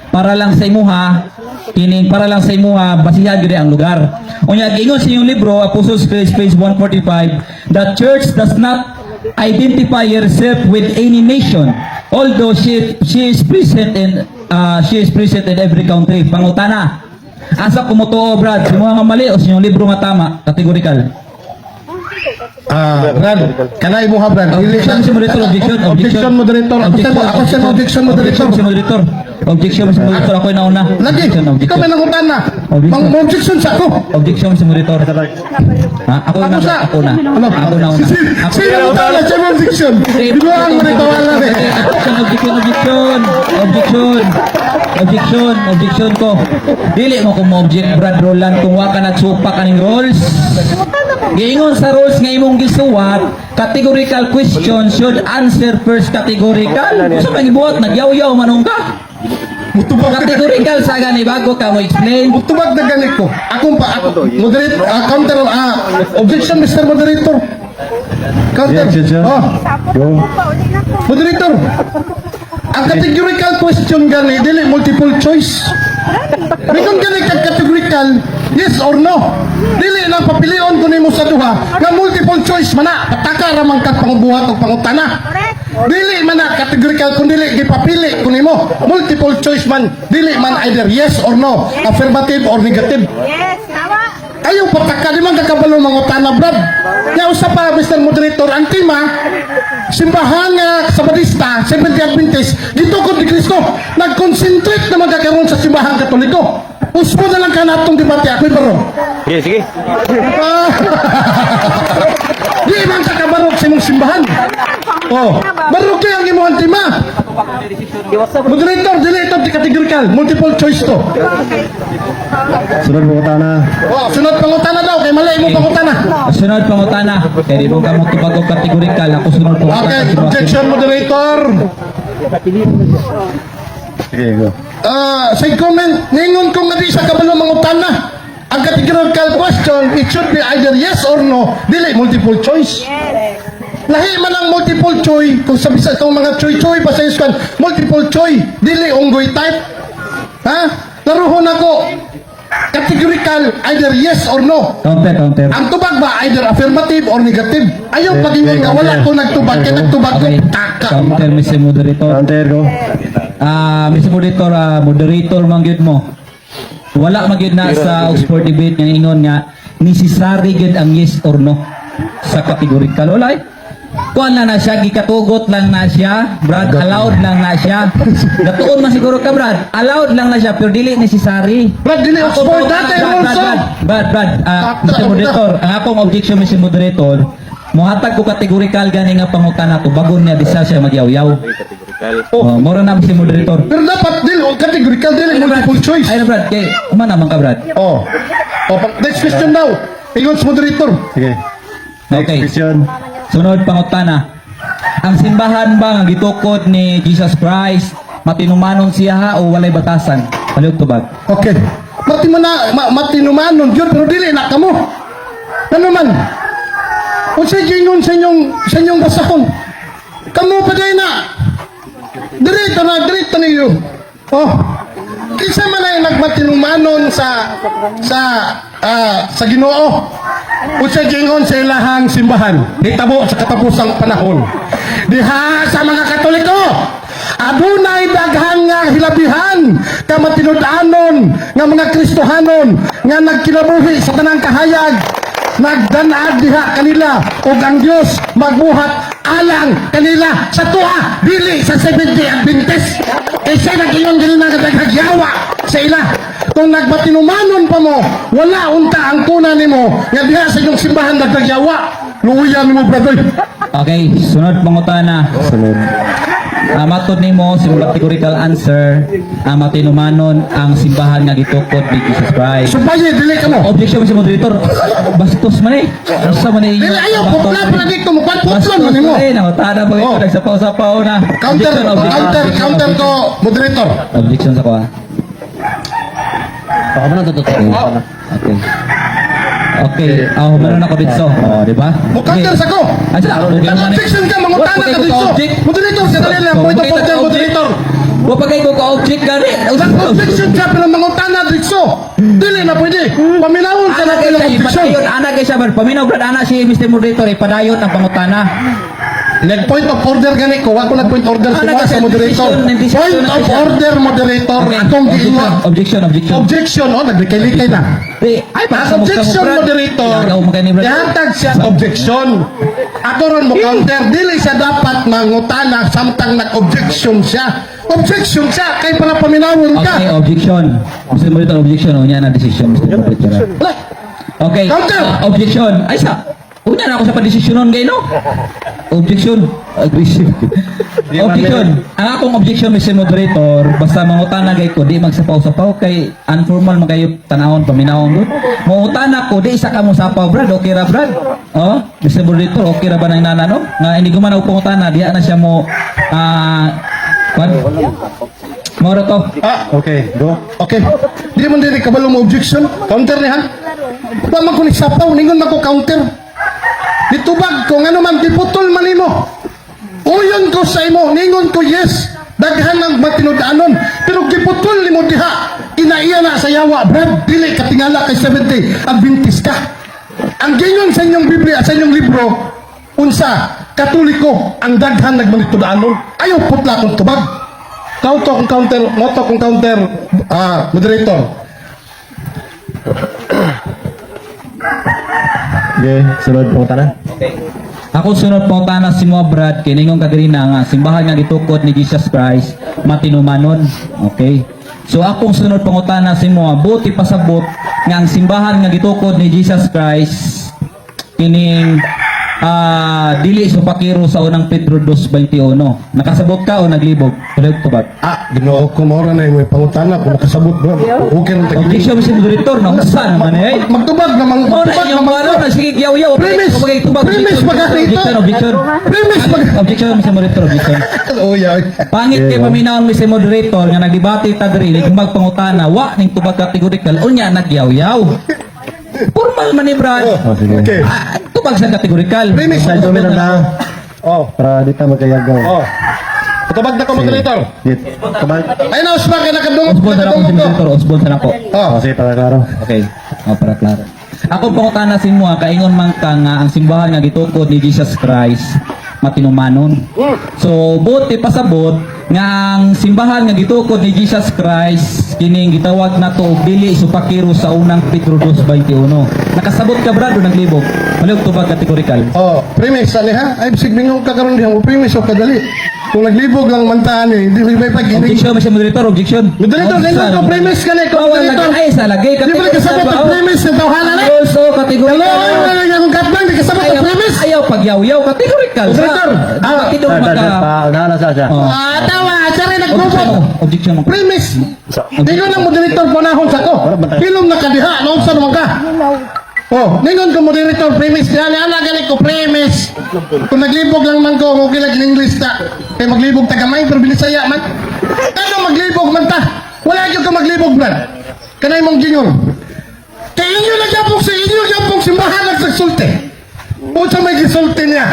para lang sa imuha kining para lang sa imuha basihan gyud ang lugar. Unya giingon sa inyong libro Apostles' Creed page 145, "The church does not identify herself with any nation, although she is present in every country." Pangutana. Asa ko motuo, Brad? Sa imuha nga mali o sa inyong libro nga tama? Categorical. Ah, Brad, kanay mo ha, Brad. Dili Objection si moderator, objection, Objection, moderator. Ako sa objection, moderator. Objection si moderator. Objection si moderator, ako yung nauna. Lagi, Objection, ikaw objection. may nangutana. Objection. Mang objection sa ako. Objection si moderator. Ha? Ako Ako na, sa ako na. Ano? Ako na una. Ako Sino nangutana siya may objection? Di ba ang manitawala eh? Objection, objection, objection. Objection. Objection, objection ko. Dili mo ko mo-object, Brad Roland, kung wa ka nagsupak aning rules. Giingon sa rules nga imong gisuwat, categorical question should answer first categorical. Unsa man gibuhat, nagyaw-yaw manong ka? Mutubag. Categorical sa gani bago ka mo explain. Mutubag na gani ko. Akong pa ako moderate, counter, objection, Mr. Moderator. Counter. Objection. Oh, Go. Moderator. Ang categorical question gani dili multiple choice. Mikon gani kag categorical, yes or no. Dili lang papilion ko nimo sa duha nga multiple choice man na. Pataka ra man kag pangbuhat og pangutana. Dili man na categorical kun dili gipapili ko nimo. Multiple choice man, dili man either yes or no, affirmative or negative. Yes, tama. Ayaw pataka, di man kakabalo mangutana, Brad. Nga usa pa, Mr. Moderator, ang tema, simbahan nga Sabadista, Seventh Adventist, gitukod ni Kristo, nag-concentrate na magkakaroon sa simbahan Katoliko. Uspo na lang ka natong debate, ako'y barog. Sige, sige. Ah. Di man ka kabarog sa imong simbahan. Oh, barog kay ang imong tema. Moderator, dili ito categorical, multiple choice to. Sunod pangutana. Oh, sunod pangutana daw, kay mali imong pangutana. Sunod pangutana. Kaya di mo ka mo tubag og categorical, ako sunod pangutana. Okay, objection, moderator. Sige, go. Ah, say comment, ningon ko nga di sa kabalo mangutana. Ang categorical question, it should be either yes or no, dili multiple choice. Yes. Lahi man ang multiple choice, kung sabi sa itong mga choy-choy pa sa iskan, multiple choice, dili unggoy type. Ha? Laruhon ako, categorical, either yes or no. Counter, counter. Ang tubag ba, either affirmative or negative? Ayaw pagingon nga, wala ko nagtubag, kaya nagtubag ko, Okay. taka. Counter, Mr. Moderator. Counter, go. Ah, Mr. Moderator, moderator man gyud mo. Wala man gyud na sa Oxford debate nga ingon nga necessary gyud ang yes or no sa categorical. Wala eh. Kuan lang na siya, gikatugot lang na siya, Brad, allowed lang na siya. Gatuon man siguro ka, Brad. Allowed lang na siya, pero dili necessary. Brad, dili Oxford dati, Brad, Brad, also. Brad, Brad, Brad, Mr. Moderator, ang akong objection, Mr. Moderator, muhatag ko categorical gani nga pangutana to, bagon niya di siya magyawyaw. Categorical. Oh, mura na Mr. Moderator. Pero dapat dili categorical, dili multiple choice. Ay na, Brad, kay uma naman ka, Brad. Oh. Oh, next question daw. Ingon sa moderator. Sige. Next Okay. question. Sunod pangutana. Ang simbahan ba nga gitukod ni Jesus Christ matinumanon siya ha o walay batasan? Palihog tubag. Okay. Mati mo na, matinumanon yun, pero dili na kamo. Ano man? Kung sa ingon sa inyong basahon, kamo pa din na. Dirito na, dirito niyo. Oh. Kinsa man ay nagmatinumanon sa Ginoo. Unsa gingon sa ilahang simbahan, ditabo sa katapusang panahon. Diha sa mga Katoliko, adunay daghan nga hilabihan ka matinud-anon nga mga Kristohanon nga nagkinabuhi sa tanang kahayag, nagdanad diha kanila ug ang Dios magbuhat alang kanila sa tuwa, dili sa 70 Adventist, kaysa nag-ingon kanila nga daghagyawa sa ila. Kung nagmatinumanon pa mo, wala unta ang kuna nimo nga diha sa inyong simbahan nagdagyawa. Luwian nimo, brother. Okay, sunod pangutana. Sunod. Matod nimo sa categorical answer, ang matinumanon ang simbahan nga gitukod ni Jesus Christ. Supaye dili ka mo. Objection, Mr. Moderator. Bastos man eh. Unsa man eh. Dili ayaw putla pa dito mo putla man nimo. Bastos man eh. Nangutana pa Oh. ito. Nagsapaw-sapaw na. Counter, Objection, objection, counter, objection, counter objection. ko, moderator. Objection sa kuha. Baka man totoo. Okay. Okay, ah, humano na ko dito. Oh, di ba? Mo counter sa ko. Ay, sa ako. Nag-objection ka, mangutana ka dito. Moderator, sa dali lang, point of order, moderator. Wa pa kay ko ka-object gani. Nag-objection ka, pero mangutana dito. Dili na pwede. Paminawon ka na Ana kay ilang siya, objection. ipadayon ana kay siya man. Paminaw brad ana si Mr. Moderator, ipadayon ang pangutana. Nag-point of order gani ko, wa ko nag-point order Ano sa kasi, sa moderator. decision, decision Point na of siya. order, moderator. Akong Objection, giingon. objection, objection. Objection, oh, naglikay-likay na. Di, ay, Ang objection, moderator, gihatag siya objection. Ako ron mo counter, dili siya dapat mangutana samtang nag-objection siya. Objection siya, kay para paminawon ka. Okay, objection. Mr. Moderator, objection. O, niya na decision, Mr. Moderator. Wala. Okay. Counter! Objection. Ay, sa. Unya Unya na ako sa padesisyonon gay, no? Objection. Aggressive. Objection. Ang akong objection, Mr. Moderator, basta mangutana gay ko, di magsapaw-sapaw kay unformal man kayo tanawon paminawon gud. Mangutana ko, di isa ka mo sapaw, Brad. Okay ra, Brad? Oh, Mr. Moderator, okay ra ba nang nana, no? Nga hindi ko man ako pangutana, diha na siya mo kwan. Moro to. Ah, Okay, go. Okay. Di man diri kabalo mo objection. Counter ni ha. Wa man ko ni sapaw, ningon man ko counter. Nitubag ko ngano man giputol man nimo. Uyon ko sa imo, ningon ko yes. Daghan ang matinud-anon, pero giputol nimo diha. Kinaiya na sa yawa, Brad, dili ka tingala kay 70 Adventist ka. Ang gingon sa inyong Biblia, sa inyong libro, unsa, Katoliko ang daghan nagmanitud-anon. Ayaw putla akong tubag. Counter kong counter, moto kong counter, moderator. Okay, sunod pangutana. Ako sunod pangutana si mo, Brad, kay ningon ka diri na nga simbahan nga gitukod ni Jesus Christ matinumanon. Okay. So akong sunod pangutana si mo, buti pasabot nga ang simbahan nga gitukod ni Jesus Christ kining dili supakiro sa Unang Pedro 2:21. Nakasabot ka o naglibog? Tuloy tubag. Ah, Ginoo ko mora na yung may pangutana kung nakasabot bro. Okay rin tag Objection, Mr. Moderator, na unsa naman eh. Magtubag namang Mo na magtubag inyong namang ano na sige yaw-yaw. Premise! Tubag. Premise, magkano ito? Objection, objection. Premise mag Objection, Mr. Moderator, objection. Oh, yeah. Pangit kay paminawon mi si moderator nga nagdebate ta diri kung magpangutana wa ning tubag categorical, unya nagyaw-yaw. Formal man ni Brad. Oh, sige. Okay. Ah, tubag sa categorical. Premise. Sa dumi na na. Oh. Para di ta magkayagaw. Oh. Tubag na ko, moderator. Git. Tubag. Ay na usma kay nakadungog. Osbon sa nako si nakadungog ko. moderator, osbon sa nako. Oh. Oh, sige, para klaro. Okay. Oh, para klaro. Ako pangutana si mo, kaingon man ka nga ang simbahan nga gitukod ni Jesus Christ matinumanon. So, buti pasabot nga ang simbahan nga gitukod ni Jesus Christ kining gitawag nato og dili supakiro sa Unang Pedro 2:21. Nakasabot ka, Brad, o naglibog? Malihog tubag categorical. Oh, premise ani ha. Ay bisig mingon ka karon diha mo premise o kadali. Kung naglibog lang man ta ani, hindi may pag-inig. Objection, Mr. Moderator, objection. Moderator, ningon ko premise ka ni ko Bawal moderator. lagi ay sa lagay Di ba kasabot ang premise ng tawhana ni? Also, categorical. Hello, ay akong katbang di kasabot ang Ayaw, premise. ayaw pagyaw-yaw, categorical. Moderator, Tidong Sir, sir, maka. sir, pa, unahan na siya siya. Oh. Ah, tawa, siya rin Objection nagbubot. mo. Objection mo. Premise. Dingon ang moderator panahon sa ko. Pilom na kadiha, noon sa naman ka. Oh, ningon ko moderator premise diha ni ana gani ko premise. Kung naglibog lang man ko, okay lang English ta. Kay maglibog ta gamay pero binisaya man. Kano maglibog man ta? Wala gyud ka maglibog, Brad. Kanay mong gingon. Kay inyo nagyapok sa inyo gyapok simbahan nagsasulti. Unsa may gisulti niya?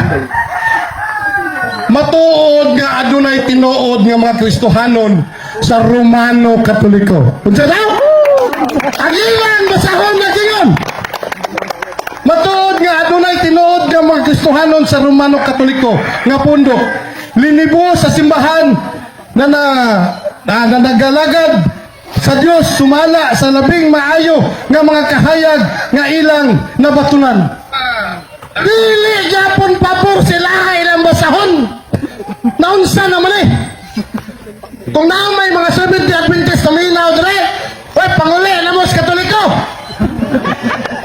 Matuod nga adunay tinuod nga mga Kristohanon sa Romano Katoliko. Unsa daw? Ang ilang basahon na gingon. Matuod nga adunay tinuod nga mga Kristohanon sa Romano Katoliko nga pundok. Linibo sa simbahan na na, na, na nagalagad sa Dios sumala sa labing maayo nga mga kahayag nga ilang nabatunan. Dili gyapon pabor sila ilang basahon. Naunsa naman eh. Kung naa may mga 70 Adventist na minaw dire, oy panguli na mo sa Katoliko.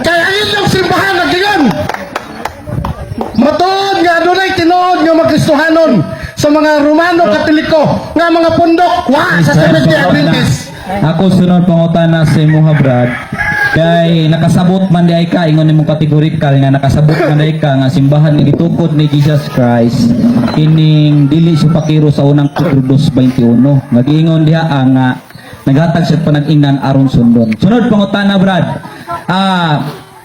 Kaya ang inyong simbahan naggingon. Matuod nga adunay tinuod nga mga Kristohanon sa mga Romano Katoliko nga mga pundok wa sa 70 Adventist. Ako sunod pangutana sa imuha, Brad. Kay nakasabot man di ay ka ingon nimong categorical nga nakasabot man di ay ka nga simbahan nga gitukod ni Jesus Christ kining dili supakiro sa Unang Pedro 2:21. Nagiingon diha ang nga naghatag siya panag-ingnan aron sundon. Sunod pangutana, Brad.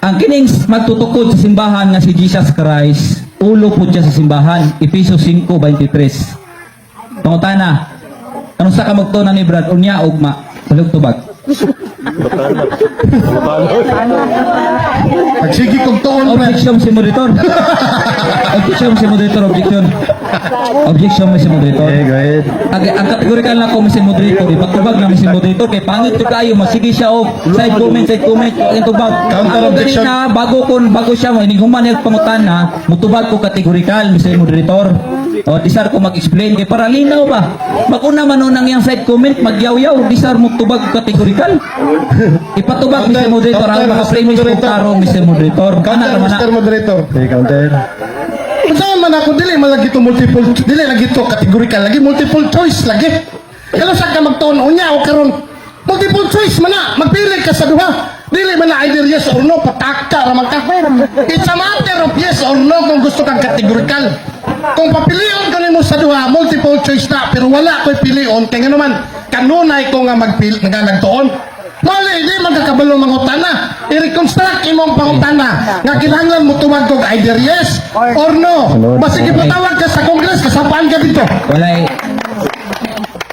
Ang kining magtutukod sa simbahan nga si Jesus Christ, ulo po siya sa simbahan, Efeso 5:23. Pangutana, anong sa ka magtuna ni Brad? Unya ugma, palug tubag. Pagsige kog tuon, Brad. Objection si moderator. Objection si moderator, objection. Objection si moderator. Okay, go ahead. Ang categorical na ko si moderator, ipatubag na si moderator kay pangit to kayo, masige siya og side comment, ang tubag. Counter Ako objection. ganina, bago siya mo inighuman niya pangutana, mutubag ko categorical, Mr. Moderator. O, disar ko mag-explain kay para linaw ba. Mag-una man unang yang side comment, magyaw-yaw, disar mo tubag categorical. Ipatubag, Mr. Moderator, ang mga premise ko tarong, Mr. Moderator. Kana Counter, naman na. Mr. Moderator. Okay, counter. Unsa man ako, dili man lagi to multiple, dili lagi to categorical lagi, multiple choice lagi. Kalo sa ka magtuon unya o karon, multiple choice man na, magpili ka sa duha. Dili man na either yes or no, pataka ra man ka. It's a matter of yes or no kung gusto kang categorical. Kung papilion ko nimo sa duha, multiple choice na, pero wala ko'y pilion kay ngano man kanunay ko nga magpili nga nagtuon. Mali, di man kakabalo mangutana. I-reconstruct imong pangutana nga kinahanglan mo tubag kog either yes or no. Basig ipatawag ka sa Congress, kasapaan ka dito. Walay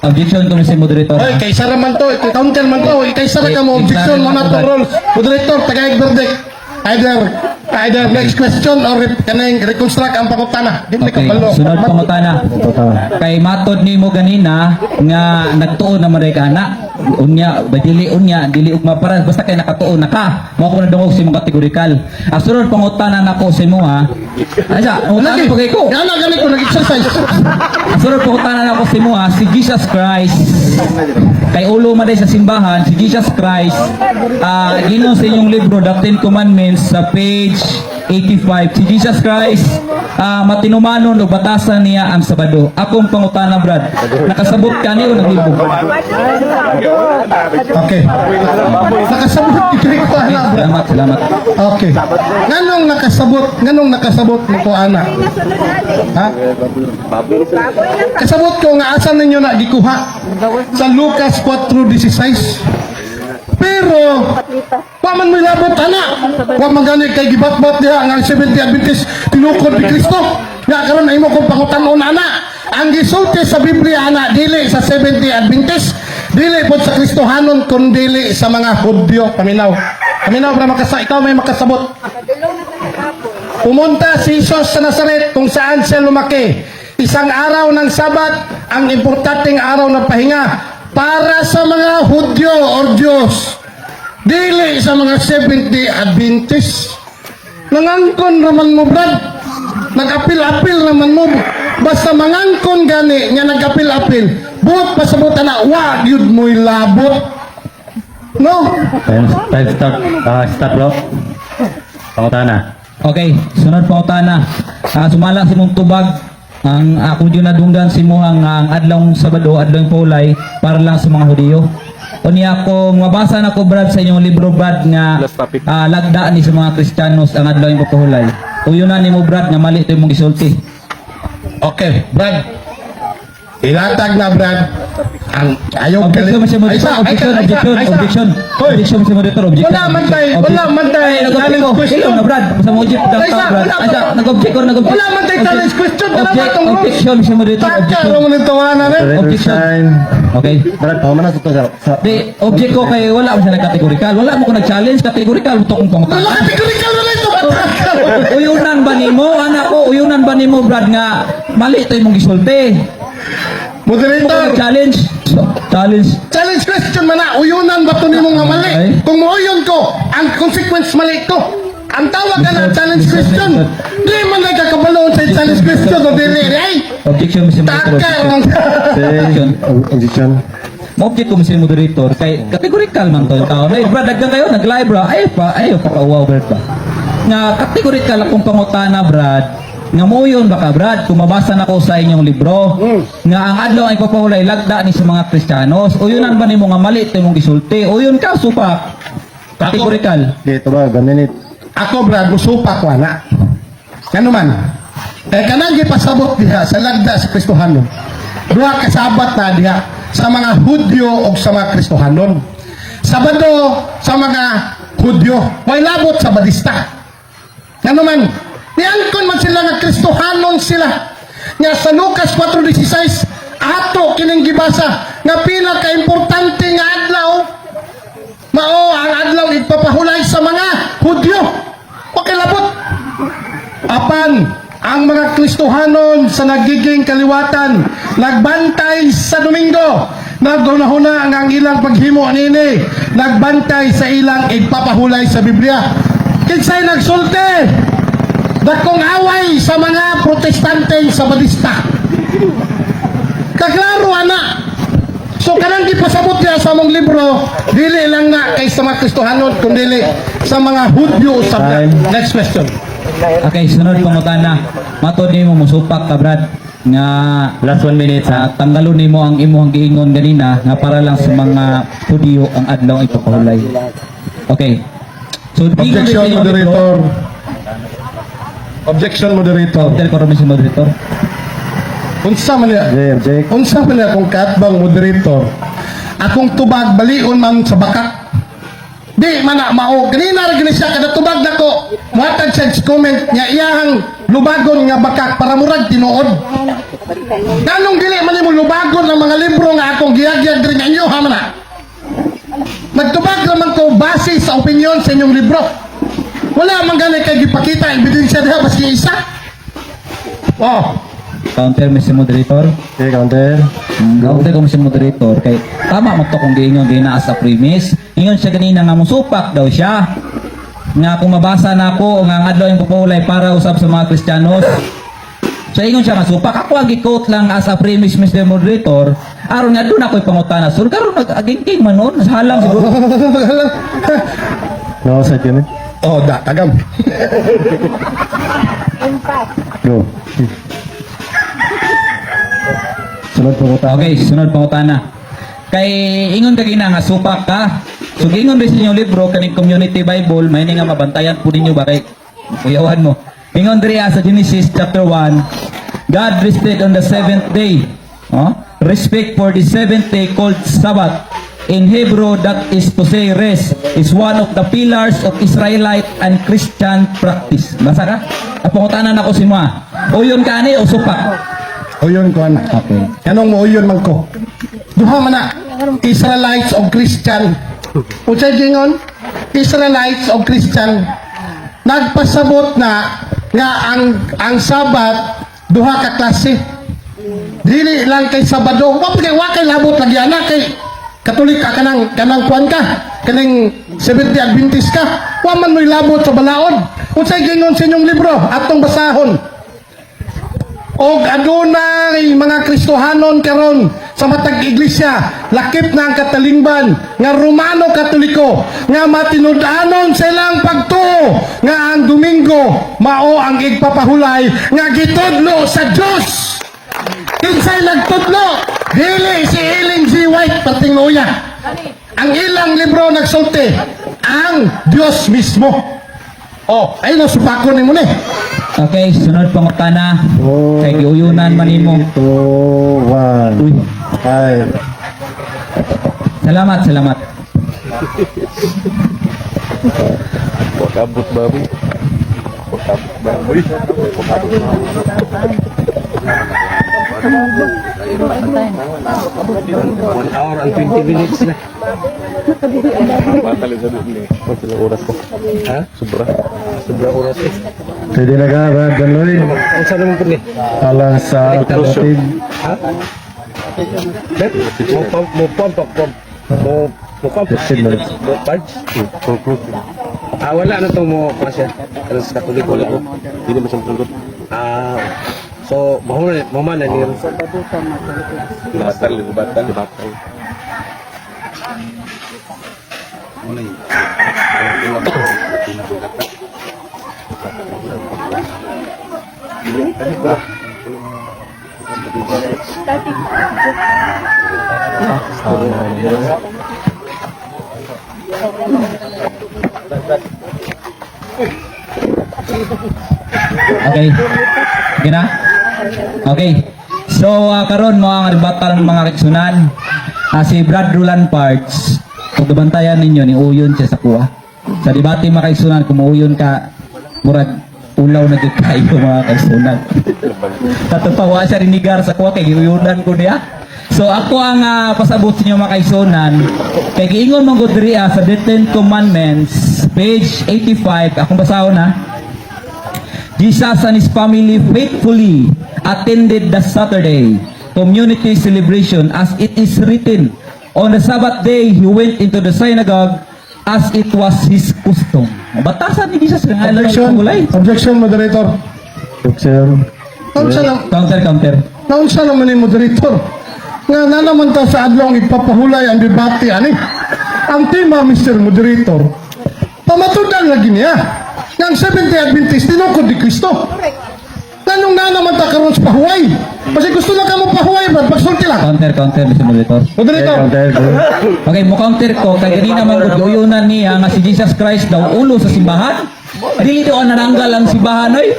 objection ko, Mr. Moderator. Oy, kaysa raman to, counter man to, kaysa ra ka mo objection mo na to role. Moderator, tagay verdict. Either next question or kaning reconstruct ang pangutana. Di man Okay, kabalo. sunod pangutana. Total. Kay matod nimo ganina nga nagtuon na man ka ana. Unya, ba dili unya, dili ugma para basta kay nakatuon na ka. Mao ko nadungog sa imong kategorikal. Ang sunod pangutana nako sa imo ha. Asa, utana Lagi, pa kay ko. Yana gani ko nag-exercise. Ang sunod pangutana nako sa imo ha, si Jesus Christ kay ulo man day sa simbahan, si Jesus Christ, ginon sa inyong libro The Ten Commandments sa page 85, si Jesus Christ, matinumanon o batasan niya ang Sabado. Akong pangutana, Brad, nakasabot ka ni o naglibog? Okay. Nakasabot kay ko ana, bro. Salamat, salamat. Okay. Nganong nakasabot mo ko ana? Ha? Kasabot ko nga asa ninyo na gikuha sa Lucas 4:16. Pero wa man mo'y labot ana. Wa man gani kay gibatbat diha nga ang 70 Adventist tinukod ni Kristo. Nga karon imo kong pangutan-on ana. Ang gisulti sa Biblia ana dili sa 70 Adventist, dili pod sa Kristohanon kun dili sa mga Hudyo. Paminaw. Paminaw para makasa ikaw may makasabot. Pumunta si Jesus sa Nazaret kung saan siya lumaki. Isang araw ng Sabat, ang importanteng araw ng pahinga para sa mga Hudyo or Diyos. Dili sa mga 70 Adventist. Nangangkon raman mo, Brad. Nag-apil-apil raman mo. Basta mangangkon gani nga nag-apil-apil. Buot pasabot na, wa yun mo'y labot. No? Time, time start, start bro. Pangutana. Okay, sunod pangutana. Sumala sa imong tubag ang ako jud nadunggan si muhang ang adlong Sabado, adlong Pulay para lang sa mga Hudiyo. Unya kung mabasa na ko, Brad, sa inyong libro, Brad, nga Last topic. Lagda ni sa mga Kristiyanos ang adlaw yung pagkahulay. Uyo na nimo, Brad, nga mali ito imong gisulti. Okay, Brad. Ilatag na, Brad. Ang ayaw Objection, Mr. Moderator, objection, objection, objection. Objection, Mr. Moderator, objection. Wala man tay, wala man tay Ay, nag-object challenge ko. question. Ikaw na, Brad. Basta mo object Ay, ka, isa, Brad. wala Ay, isa, pa. nag-object ko, nag-object. Wala man tay challenge question. Kana Object, ba tong rules? objection, Mr. Moderator, Taka, objection. mo nang tawanan eh. Moderator Objection. time. Okay. Brad, pahuman na sa to sa Di, object ko kay wala mo siya nag-categorical. Wala mo ko nag-challenge, categorical mo to kong Wala pangutana. categorical na ito. Pataka. Uyunan ba nimo, anak ko, uyunan ba nimo, Brad, nga mali ito imong gisulti? Mo ko Moderator, nag-challenge. Challenge. Challenge question man na, uyunan ba to nimo nga mali? Okay. Kung mauyon ko, ang consequence mali ko. Ang tawag ka na challenge question. Di man na kakabaloon sa challenge question o dili. Ay, Objection, Mr. Moderator. taka. Objection. Objection. Mo-object ko, Mr. Moderator, kay categorical man to yung tao. Ay, Brad, daghan kayo, nag-live bro. Ay pa, ay pa kauwaw, Brad ba. Nga categorical akong pangutana, Brad. Nga mo yun baka, Brad, kung mabasa na ko sa inyong libro, nga ang adlaw ay papahulay lagda ni sa mga Kristiyanos. Uyunan ba nimo nga mali ito imong gisulti? Uyon ka supak. Categorical. Okay, ito ba? One minute. Ako, Brad, musupa ko ana. Ngano man? Kaya kanang gipasabot diha sa lagda sa Kristohanon. Duha ka Sabat na diha sa mga Hudyo o sa mga Kristohanon. Sabado sa mga Hudyo, way labot sa Badista. Ngano man, niangkon man sila nga Kristohanon sila. Nga sa Lucas 4:16 ato kining gibasa nga pila ka importante nga adlaw mao ang adlaw igpapahulay sa mga Hudyo. Pakilabot. Apan ang mga Kristohanon sa nagiging kaliwatan nagbantay sa Domingo, naghunahuna ang ilang paghimo anini, nagbantay sa ilang igpapahulay sa Biblia. Kinsay nagsulti? Dakong away sa mga Protestante sa Badista. Kaklaro ana. So kanang gipasabot niya sa among libro, dili lang na kay sa mga Kristohanon, kundi sa mga Hudyo sa. Time. Next question. Okay, sunod pangutana. Matod nimo musupak ka, Brad, nga Last 1 minute sa ha. Tanggalon nimo ang imong giingon ganina nga para lang sa mga Hudiyo ang adlaw ipapahulay. Okay. So giingon Objection, sa inyong libro- moderator. Objection, moderator. Hotel ko si moderator. Unsa man niya? Jay, object. Unsa man niya akong katbang, moderator? Akong tubag balion man sa bakak. Di man na mao. Ganina ra gani siya kada tubag nako. Muhatag siya sa comment nga iyahang lubagon nga bakak para murag tinuod. Ganong dili man nimo lubagon ang mga libro nga akong giyagyag diri nga inyo ha man na? Nagtubag naman ko base sa opinion sa inyong libro. Wala man gani kay gipakita ebidensya diha baski isa. Oh, Counter, Mr. Moderator. Okay, counter. Counter ko, Mr. Moderator, kay tama mo to kung giingon gina sa premise. Ingon siya ganina nga musupak daw siya. Nga kung mabasa na ako nga ang adlaw yung pupulay para usab sa mga Kristiyanos. So ingon siya nga supak ako ang gi-quote lang as a premise, Mr. Moderator. Aron nga doon ako'y pangutana. So karon nag-agingking man noon halang siguro. No, side kami. Oh, da, tagam. Go. Sunod pangutana. Okay, sunod pangutana. Kay ingon ka gina nga supak ka. So giingon rin sa inyong libro kaning Community Bible, may nga mabantayan po ninyo ba kay kuyawan mo. Ingon diri sa Genesis chapter 1, God rested on the seventh day. Oh? Respect for the seventh day called Sabbath. In Hebrew, that is to say rest, is one of the pillars of Israelite and Christian practice. Basa ka? Pangutanan ako si Moa. Uyon ka ani o supak? Uyon ko ana. Okay. Anong mo uyon man ko? Duha man na. Israelites o Christian. Unsay gingon? Israelites o Christian. Nagpasabot na nga ang Sabat duha ka klase. Dili lang kay Sabado. Wa kay wa kay labot lagi ana kay Katolik ka, kanang kanang kuan ka, kaning Seventh Day Adventist ka. Wa man mo'y labot sa balaod. Unsay gingon sa inyong libro? Atong basahon. Og adunay mga Kristohanon karon sa matag iglesia, lakip na ang katalingban nga Romano Katoliko, nga matinud-anon sa ilang pagtuo nga ang Domingo mao ang igpapahulay nga gitudlo sa Dios. Kinsay nagtudlo? Dili si Ellen G. White perting luya. Ang ilang libro nagsulti ang Dios mismo. Oh, ay no supako nimo ni. Okay, sunod pangutana. Kay giuyunan man nimo. 2, 1. Uy, Five. Salamat, salamat. Wakabot baboy. Wakabot baboy. Wakabot. 1 hour and 20 minutes na. Batal sa doon eh. Sobra oras ko. Ha? Sobra. Sobra oras eh. Pwede na ka, Brad Danloy. Ang saan naman po ni? Alang sa alternative. Ha? Bet? Mo pump, mo pump, pump. Mo mo pump. 15 minutes. Mo charge? Ah, wala na to mo kasi. Ano sa Katoliko ko. Hindi naman sa Katoliko. Ah, so mahuna mahuna ni. Batal, batal, batal. Okay. Okay na? Okay. So, karon mo ang rebuttal ng mga kaigsunan. Si Brad Roland Parts, kung gabantayan ninyo, ni uyon siya sa kuha. Sa debate, mga kaigsunan, kung muuyon ka, murag ulaw na jud kayo, mga kaigsunan. Tatawa siya rinigar sa kuha kay giuyunan ko niya. So ako ang pasabot sa inyo, mga kaigsunan, kay giingon man gud diri sa The Ten Commandments, page 85, akong basahon na. Jesus and his family faithfully attended the Saturday community celebration as it is written. On the Sabbath day, he went into the synagogue as it was his custom. Batasan ni Jesus nga adlaw Objection. igpahulay. Objection, moderator. Objection. Naunsa na, Counter, counter. naunsa naman ni moderator? Nga na naman ta sa adlong ipapahulay ang debate ani. Ang tema, Mr. Moderator, pamatudan lagi niya. Nga ang Seventh-day Adventist, tinukod ni Kristo. Nganong na naman ta karon sa pahuway? Kasi gusto lang ka mo pahuway, brad. Pagsulti lang. Counter, counter, Mr. Moderator. Moderator. Counter. Okay, mo counter ko kay ganina man gud guyunan niya nga si Jesus Christ daw ulo sa simbahan. Dili daw ang nananggal ang simbahan oy.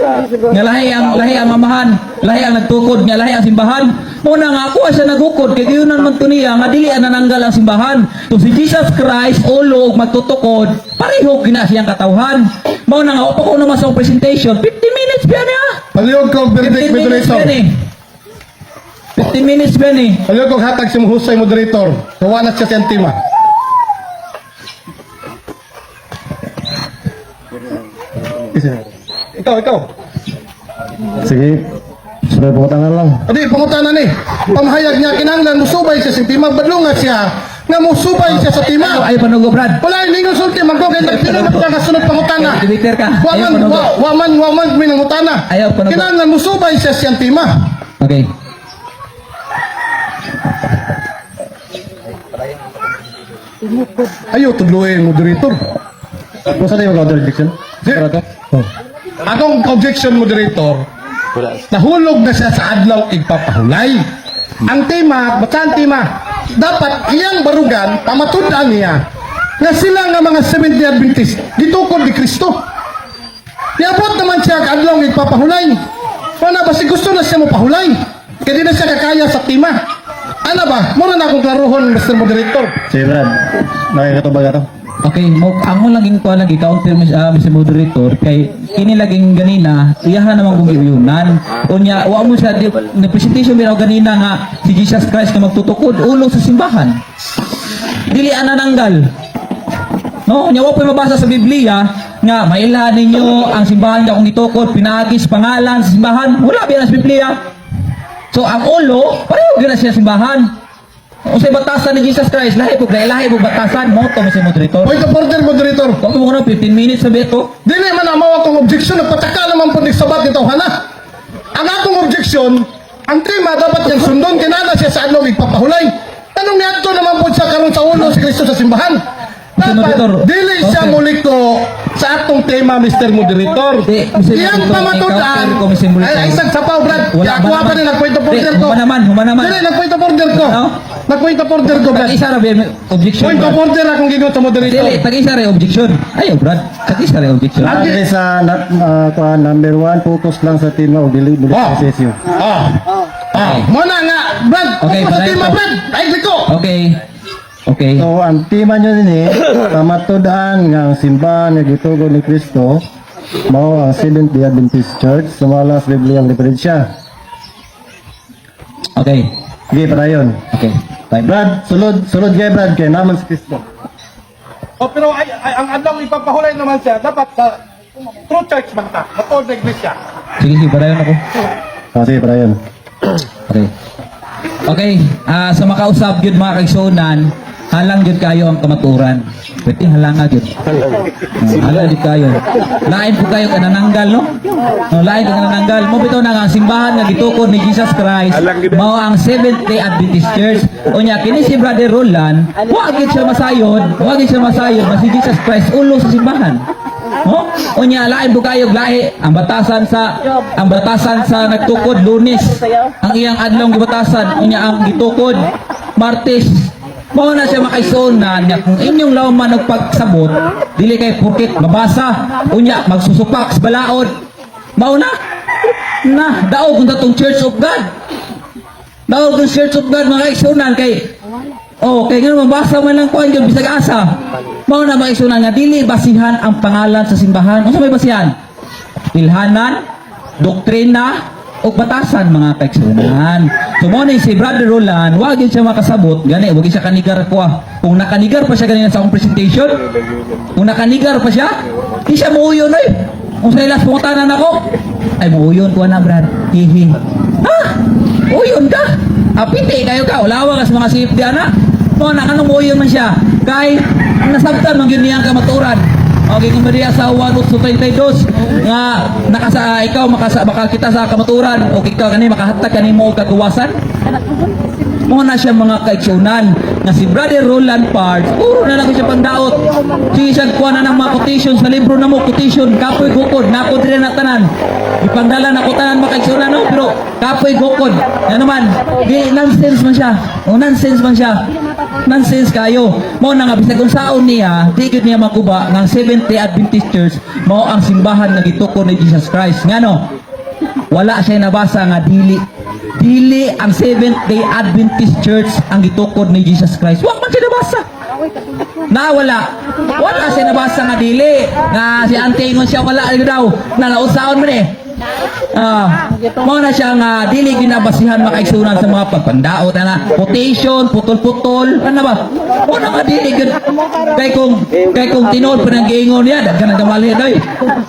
Nga lahi ang amahan, lahi ang nagtukod, nga lahi ang simbahan. Muna nga ako siya nagukod kay guyunan man to niya nga dili ang nananggal ang simbahan. So si Jesus Christ ulo ug magtutukod, pareho gina siyang katawhan. Mao na nga upo ko naman sa akong presentation, 50 minutes ba niya? Palihog ko verdict, 15 minutes moderator. ba ni? 15 minutes ba ni? Palihog ko hatag si Husay, moderator. Gawa na siya siyang tema. Ikaw, ikaw. Sige. Sunod po lang. Adi, pangutana ni. Pamahayag niya, kinahanglan musubay siya sa tema. Badlungan siya nga musubay siya sa tema. Ay panugo, Brad. Wala yung ningon sulti, man ko, kaya nagpila man ka kasunod pangutana. Debater ka. Wa Ayaw man, panugo. wa man, may nangutana. Ayaw panugo. Kinahanglan musubay siya siyang tema. Okay. Ayo, tudluin, moderator. Kung saan yung counter objection? Di- Akong objection, moderator, nahulog na siya sa adlaw igpapahulay. Ang tema, basta ang tema, dapat iyang barugan, pamatudan niya, nga sila nga mga Seventh-day Adventist, gitukod ni Kristo. Niabot naman siya ang adlaw igpapahulay. Wala ba si gusto na siya mapahulay? Kaya di na siya kakaya sa tema. Ano ba? Muna na akong klaruhon, Mr. Moderator. Sige, Brad. Nakikatubag ato. Okay, mo ang laging ko lagi counter Mr. Moderator kay kini laging ganina iyahan naman kung giuyunan. Unya wa mo siya di, na presentation bitaw ganina nga si Jesus Christ nga magtutukod ulo sa simbahan. Dili ana nanggal. No, unya wa po'y mabasa sa Biblia nga mailhan ninyo ang simbahan nga kung gitukod pinaagi sa pangalan sa simbahan. Wala biya sa Biblia. So ang ulo, pareho gyud na siya simbahan. Unsay batasan ni Jesus Christ, lahi pug lahi pug batasan mo to, Mr. Moderator. Point of order, moderator. Kung mo na 15 minutes sa beto. Dili man ang akong objection, nagpataka naman po ni sabat ni Tawhana. Ang akong objection, ang tema dapat niyang sundon, kinana siya sa adlaw igpapahulay. Tanong niya ito naman po siya karon sa ulo si Kristo sa simbahan. Dapat, Moderator, dili siya okay. muliko sa atong tema, Mr. Moderator. Di, Mr. Iyang Moderator, pamatudan, i-counter ko, Mr. Moderator. ay, isang sapaw, Brad. Wala Wala, ba ako pa naman? rin, nag-point of Di, order ko. huma naman, huma naman. Dili, nag-point of order ko. Ano? Nag-point of order ko, Brad. Tag-isa ra ba objection? Point of Brad. order akong ginoo sa moderator. Dili, tag-isa ra objection. Ayo, Brad. Tag-isa ra objection. Lagi. Lagi sa kuan, number one, focus lang sa tema o dili dili Oh. sa issue. Ah. Ah, muna nga, Brad. Okay, Okay, sa padayon tema, ko. Brad. Ay, liko. Okay. Okay. So, ang tema nyo din eh, pamatudan nga ang simbahan nga gitugod ni Kristo, mao ang Seventh-day Adventist Church, sumala sa Biblia ang referensya. Okay. Sige, padayon. Okay. Time. Brad, sulod, sulod kay Brad, kay naman si Kristo. Oh, pero ay, ay, ang adlaw ipapahulay naman siya, dapat sa true church man ta, matuod na iglesia. Sige, sige, padayon ako. Ah, sige, padayon. Okay. Okay, sa makausap gyud mga kaigsuonan, halang gyud kayo ang kamaturan. Pwede halanga gyud. Halang gyud kayo. Lain po kayo kanananggal, no? No, lain ka kanananggal. Mo bitaw na nga ang simbahan nga gitukod ni Jesus Christ mao ang Seventh Day Adventist Church. Unya kini si Brother Roland, wa gyud siya masayod, wa gyud siya masayod nga si Jesus Christ ulo sa simbahan. No? Unya lain po kayo lahi ang batasan sa nagtukod Lunes. Ang iyang adlong gibatasan unya ang gitukod Martes. Mao na siya makaisunan nga kung inyong lawman og pagsabot dili kay purkit mabasa unya magsusupak sa balaod. Mao na na daog kung tatong Church of God. Daog kung Church of God mga kaisunan kay oh, kay ngano mabasa man lang kuan gyud bisag asa. Mao na mga kaigsuonan nga dili basihan ang pangalan sa simbahan. Unsa may basihan? Ilhanan, doktrina, ug batasan mga kaigsuonan. So mo ni si Brother Roland, wa gyud siya makasabot, gani wa gyud siya kanigar ko. Kung nakanigar pa siya ganina sa akong presentation, kung nakanigar pa siya, di siya muuyon oy. Kung sa ilas pangutanan ako, ay muuyon ko na Brad. Hihi. Ha? Uyon ka? Apite kayo ka, ulawa ka sa mga safety ana. Mo na kanong muuyon man siya. Kay Nasabtan man gyud niya ang kamatuoran. Okay, kung diya sa 1.32 nga nakasa ikaw makasa makakita sa kamatuoran o ikaw kani makahatag kanimo og kagawasan. Mao na siya, mga kaigsunan, nga si Brother Roland Parks, puro na lang ko siya pangdaot. Sige siya kuha na ng mga quotation sa libro na mo, quotation, kapoy gukod, nako diri na tanan. Ipangdala na ko tanan, mga kaigsunan, no? Pero kapoy gukod. Yan naman, di nonsense man siya. O nonsense man siya. Nonsense kayo. Mao na nga bisag unsaon niya, di gyud niya maguba nga ang Seventh-day Adventist Church mao ang simbahan nga gitukod ni Jesus Christ. Ngano? Wala siya nabasa nga dili dili ang Seventh Day Adventist Church ang gitukod ni Jesus Christ. Wa man siya nabasa. Na wala. Wala siya nabasa nga dili. Nga si Ante ingon siya wala daw. Na nausaon man eh. Ah, mao na siya nga dili ginabasihan, mga kaigsunan, sa mga pagpandaot ana, quotation putol-putol, ano ba? Mao na nga dili gyud kay kung tinuod pa nang giingon niya, daghan ang gamalhin oy.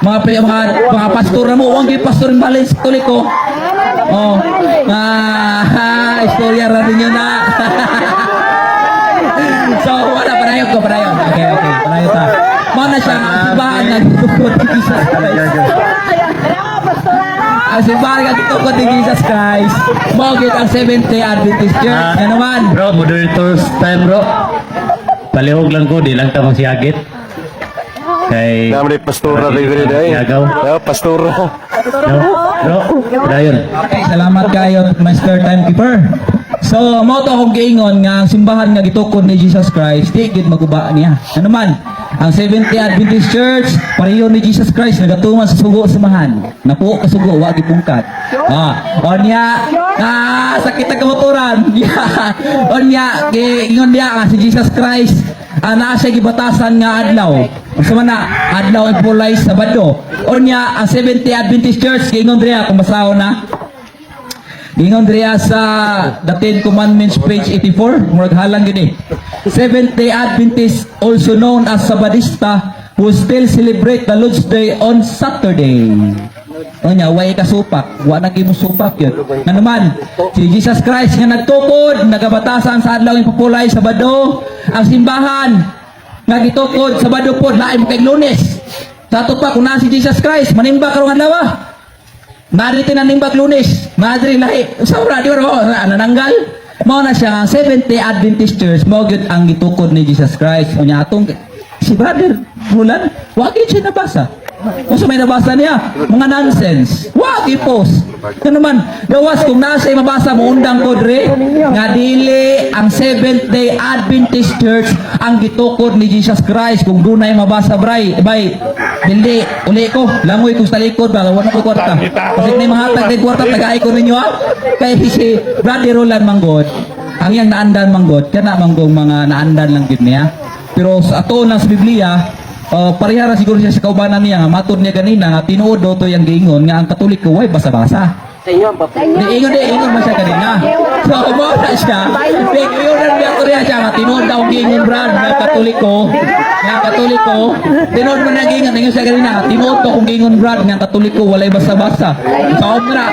Mga pastor na mo, wang gyud pastor in balance Katoliko. Oh, ah, istorya ra ninyo na. So, wala, padayon ko, padayon. Okay, padayon ta. Mao na siya ang simbahan nga gitukod ni Jesus Christ. Ang simbahan nga gitukod ni Jesus Christ. Mao gyud ang Seventh-day Adventist Church. Nga naman. Bro, moderators time, bro. Palihog lang ko, di lang ta magsiyagit. Kay Naman ni pastora rin rin ay. Yagaw. Yeah, pastora. No, bro, dayon. Okay, salamat kayo, Master Timekeeper. So, mao to akong giingon nga ang simbahan nga gitukod ni Jesus Christ, di gid maguba niya. Ano man, ang Seventh-day Adventist Church, pareho ni Jesus Christ, nagatuman sa sugo samahan. Napuo ka sugo, wa gipungkat. Ah, onya, ah, sakit ang kamatuoran. Onya, giingon niya nga si Jesus Christ, ah, naa siya gibatasan nga adlaw. Unsa man na, adlaw ay pulay Sabado. Onya, ang Seventh-day Adventist Church, giingon diya, kung basahon na, Gingon diya sa The Ten Commandments, page 84, murag halang gini. Seventh-day Adventists, also known as Sabadista, who still celebrate the Lord's Day on Saturday. Unya, way kasupak, wa na mo supak yun. Nga naman, si Jesus Christ nga nagtukod, nagabatasan sa adlaw yung pupulay Sabado, ang simbahan nga gitukod Sabado pod, lain mo kay Lunes. Sa ato pa, kung naa si Jesus Christ, manimba karong adlaw ah. Madri tinanimbag Lunes. Madri lahi. Sa ura, di ba nananggal? Mao na siya ang Seventh-day Adventist Church, mao gyud ang gitukod ni Jesus Christ. Unya atong si Brother Roland, wa gyud siya nabasa. Kung sa may nabasa niya, mga nonsense. Wa i-post. Ito naman, gawas kung nasa mabasa mo undang ko dre, nga dili ang Seventh Day Adventist Church ang gitukod ni Jesus Christ. Kung dunay mabasa, bray, bay, dili, uli ko, langoy ko sa likod ba, wala ko kwarta. Kasi may mga hatag kay kwarta, tagay ko ninyo ha. Kay si Brother Roland Manggod, ang iyang naandan manggod, kana manggong mga naandan lang gid niya. Pero sa ato lang sa Biblia, pareha ra siguro siya sa kaubanan niya nga matod niya ganina nga tinuod daw to yang giingon nga ang Katoliko way basa-basa. Di ingon, di ingon man siya kanina. So mo na siya. Di ingon na niya to siya nga tinuod daw giingon, Brad, nga Katoliko. Tinuod man na giingon, ingon siya kanina nga tinuod to kung giingon, Brad, nga Katoliko walay basa-basa. So na.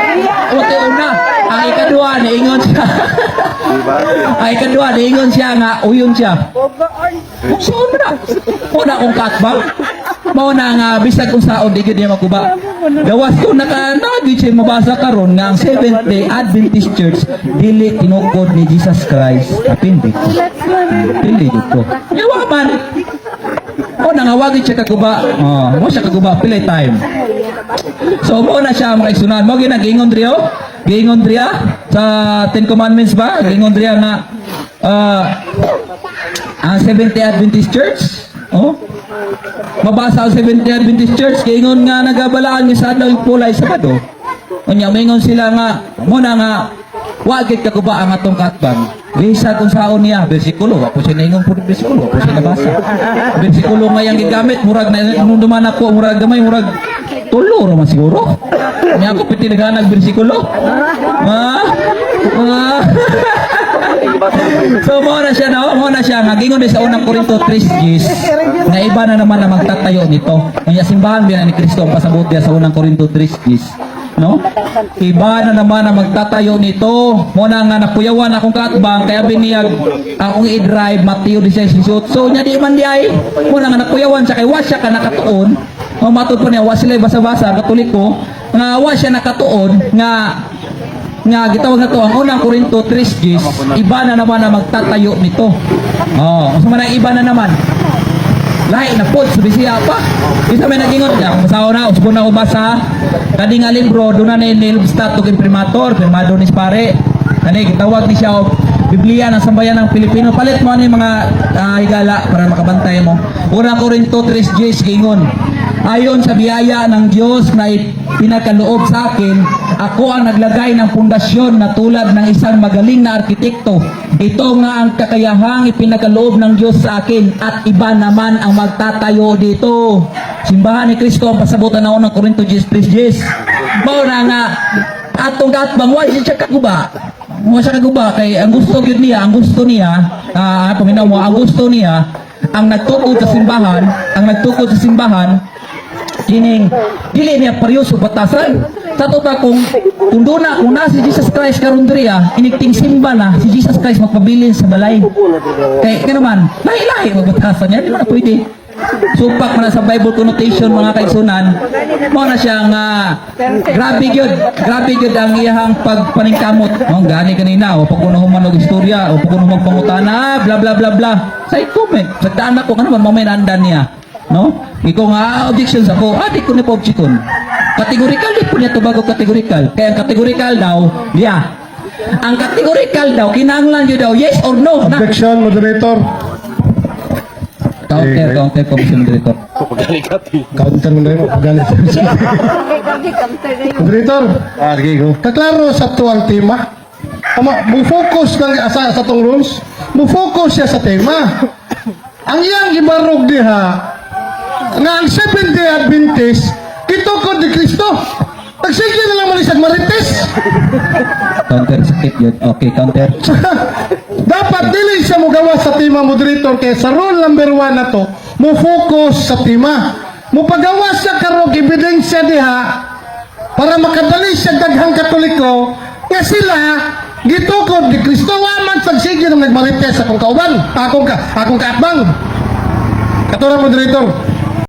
Ote una, ang ikaduha niingon siya. Ang ikaduha niingon siya nga uyon siya. Kung saan mo na? Muna kong katbang. Mao na nga bisag kung saon di gyud niya maguba. Gawas ko naka nagi siya mabasa karon nga ang Seventh Day Adventist Church dili tinukod ni Jesus Christ. Kapindi ko. Pili jud ko. Yawa man. O na nga wagi siya kaguba. Oh, mo siya kaguba pila time. So mo na siya, mga igsunan. Mo gina giingon driyo. Giingon driya sa Ten Commandments ba? Giingon driya nga ang Seventh Day Adventist Church, oh. Mabasa ang Seventh Day Adventist Church giingon nga nagabalaan nga sa adlaw pulay Sabado. Unya maingon sila nga mo na nga wa gid kaguba ang atong katbang. Bisa kung saon niya, bersikulo, wa po siya naingon po bersikulo, wa po siya nabasa. Bersikulo nga yang gigamit, murag na nung duman ako, murag gamay, murag tulo ra man siguro. Nya ako piti naghanag bersikulo. Ah? Ah? So mo na siya no, mo na siya nga gingon sa Unang Korinto 3:10 nga iba na naman na magtatayo nito. Kanya simbahan biya ni Kristo ang pasabot diya sa Unang Korinto 3:10. No? Iba na naman ang magtatayo nito. Muna nga nakuyawan akong kaatbang kaya biniyag akong i-drive Mateo 16:18 nya di man di ay. Muna nga nakuyawan siya kay wa siya ka nakatuon. O matud pa niya wa sila basa-basa Katoliko nga wa siya nakatuon nga nga gitawag na to ang Unang Korinto 3:10, iba na naman ang magtatayo nito. Oh, unsa man ang iba na naman? Lahi na pod sa Bisaya pa. Isa may nagingon niya, kung masawa na, usbon na ko basa. Kani nga libro, doon na ni Neil Stato Imprimatur, pirmado ni pare. Kani gitawag ni siya og Biblia ng Sambayan ng Pilipino. Palit mo ano yung mga higala para makabantay mo. Unang Korinto 3:10 gingon. "Ayon sa biyaya ng Diyos na ipinakaloob sa akin, ako ang naglagay ng pundasyon na tulad ng isang magaling na arkitekto. Ito nga ang kakayahang ipinakaloob ng Diyos sa akin at iba naman ang magtatayo dito." Simbahan ni Kristo ang pasabutan na Unang Korinto 10:10. Mao na nga atong gatbang wa siya kaguba. Wa siya kaguba kay ang gusto gyud niya, ang gusto niya, paminaw mo, ang gusto niya ang nagtukod sa simbahan, ang nagtukod sa simbahan kining dili niya parehas og batasan. Sa to ta kung duna kung na si Jesus Christ karon diri inigting simba na si Jesus Christ magpabilin sa balay. Kay kaya naman, lahi-lahi magbatasan niya, di man na pwede. Supak man na sa Bible connotation, mga kaigsunan, mo na siya nga grabe gyud, grabe gyud ang iyahang pagpaningkamot. No, gani kanina, o pag kuno human og istorya, o pag kuno magpangutana, bla bla bla bla. Sa comment, sa daan ako ano man mamay andan niya. No? Ikaw nga objections ako, di ko ni po objection. Categorical di po niya tubag og categorical. Kaya ang categorical daw, yeah. Ang categorical daw, kinahanglan yun daw, yes or no. Na. Objection, moderator. Counter, counter, Commission Moderator. Counter mo na yun. Galit. Moderator, Ah, sige, go. Kaklaro sa to ang tema. Ama, mo-focus lang sa tong rules. Mo-focus siya sa tema. Ang iyang gibarog diha nga ang Seventh Day Adventist gitukod ni Kristo. Nagsige na lang man isang marites. Counter, sakit yun. Okay, counter. Dapat dili siya mogawas sa tema, moderator, kay sa rule number 1 na to, mo focus sa tema. Mopagawas siya karong ebidensya diha para makadali siya daghang Katoliko nga sila gitukod ni Kristo. Wa man sa sige nang nagmarites akong kauban, akong kaatbang. Katura, moderator.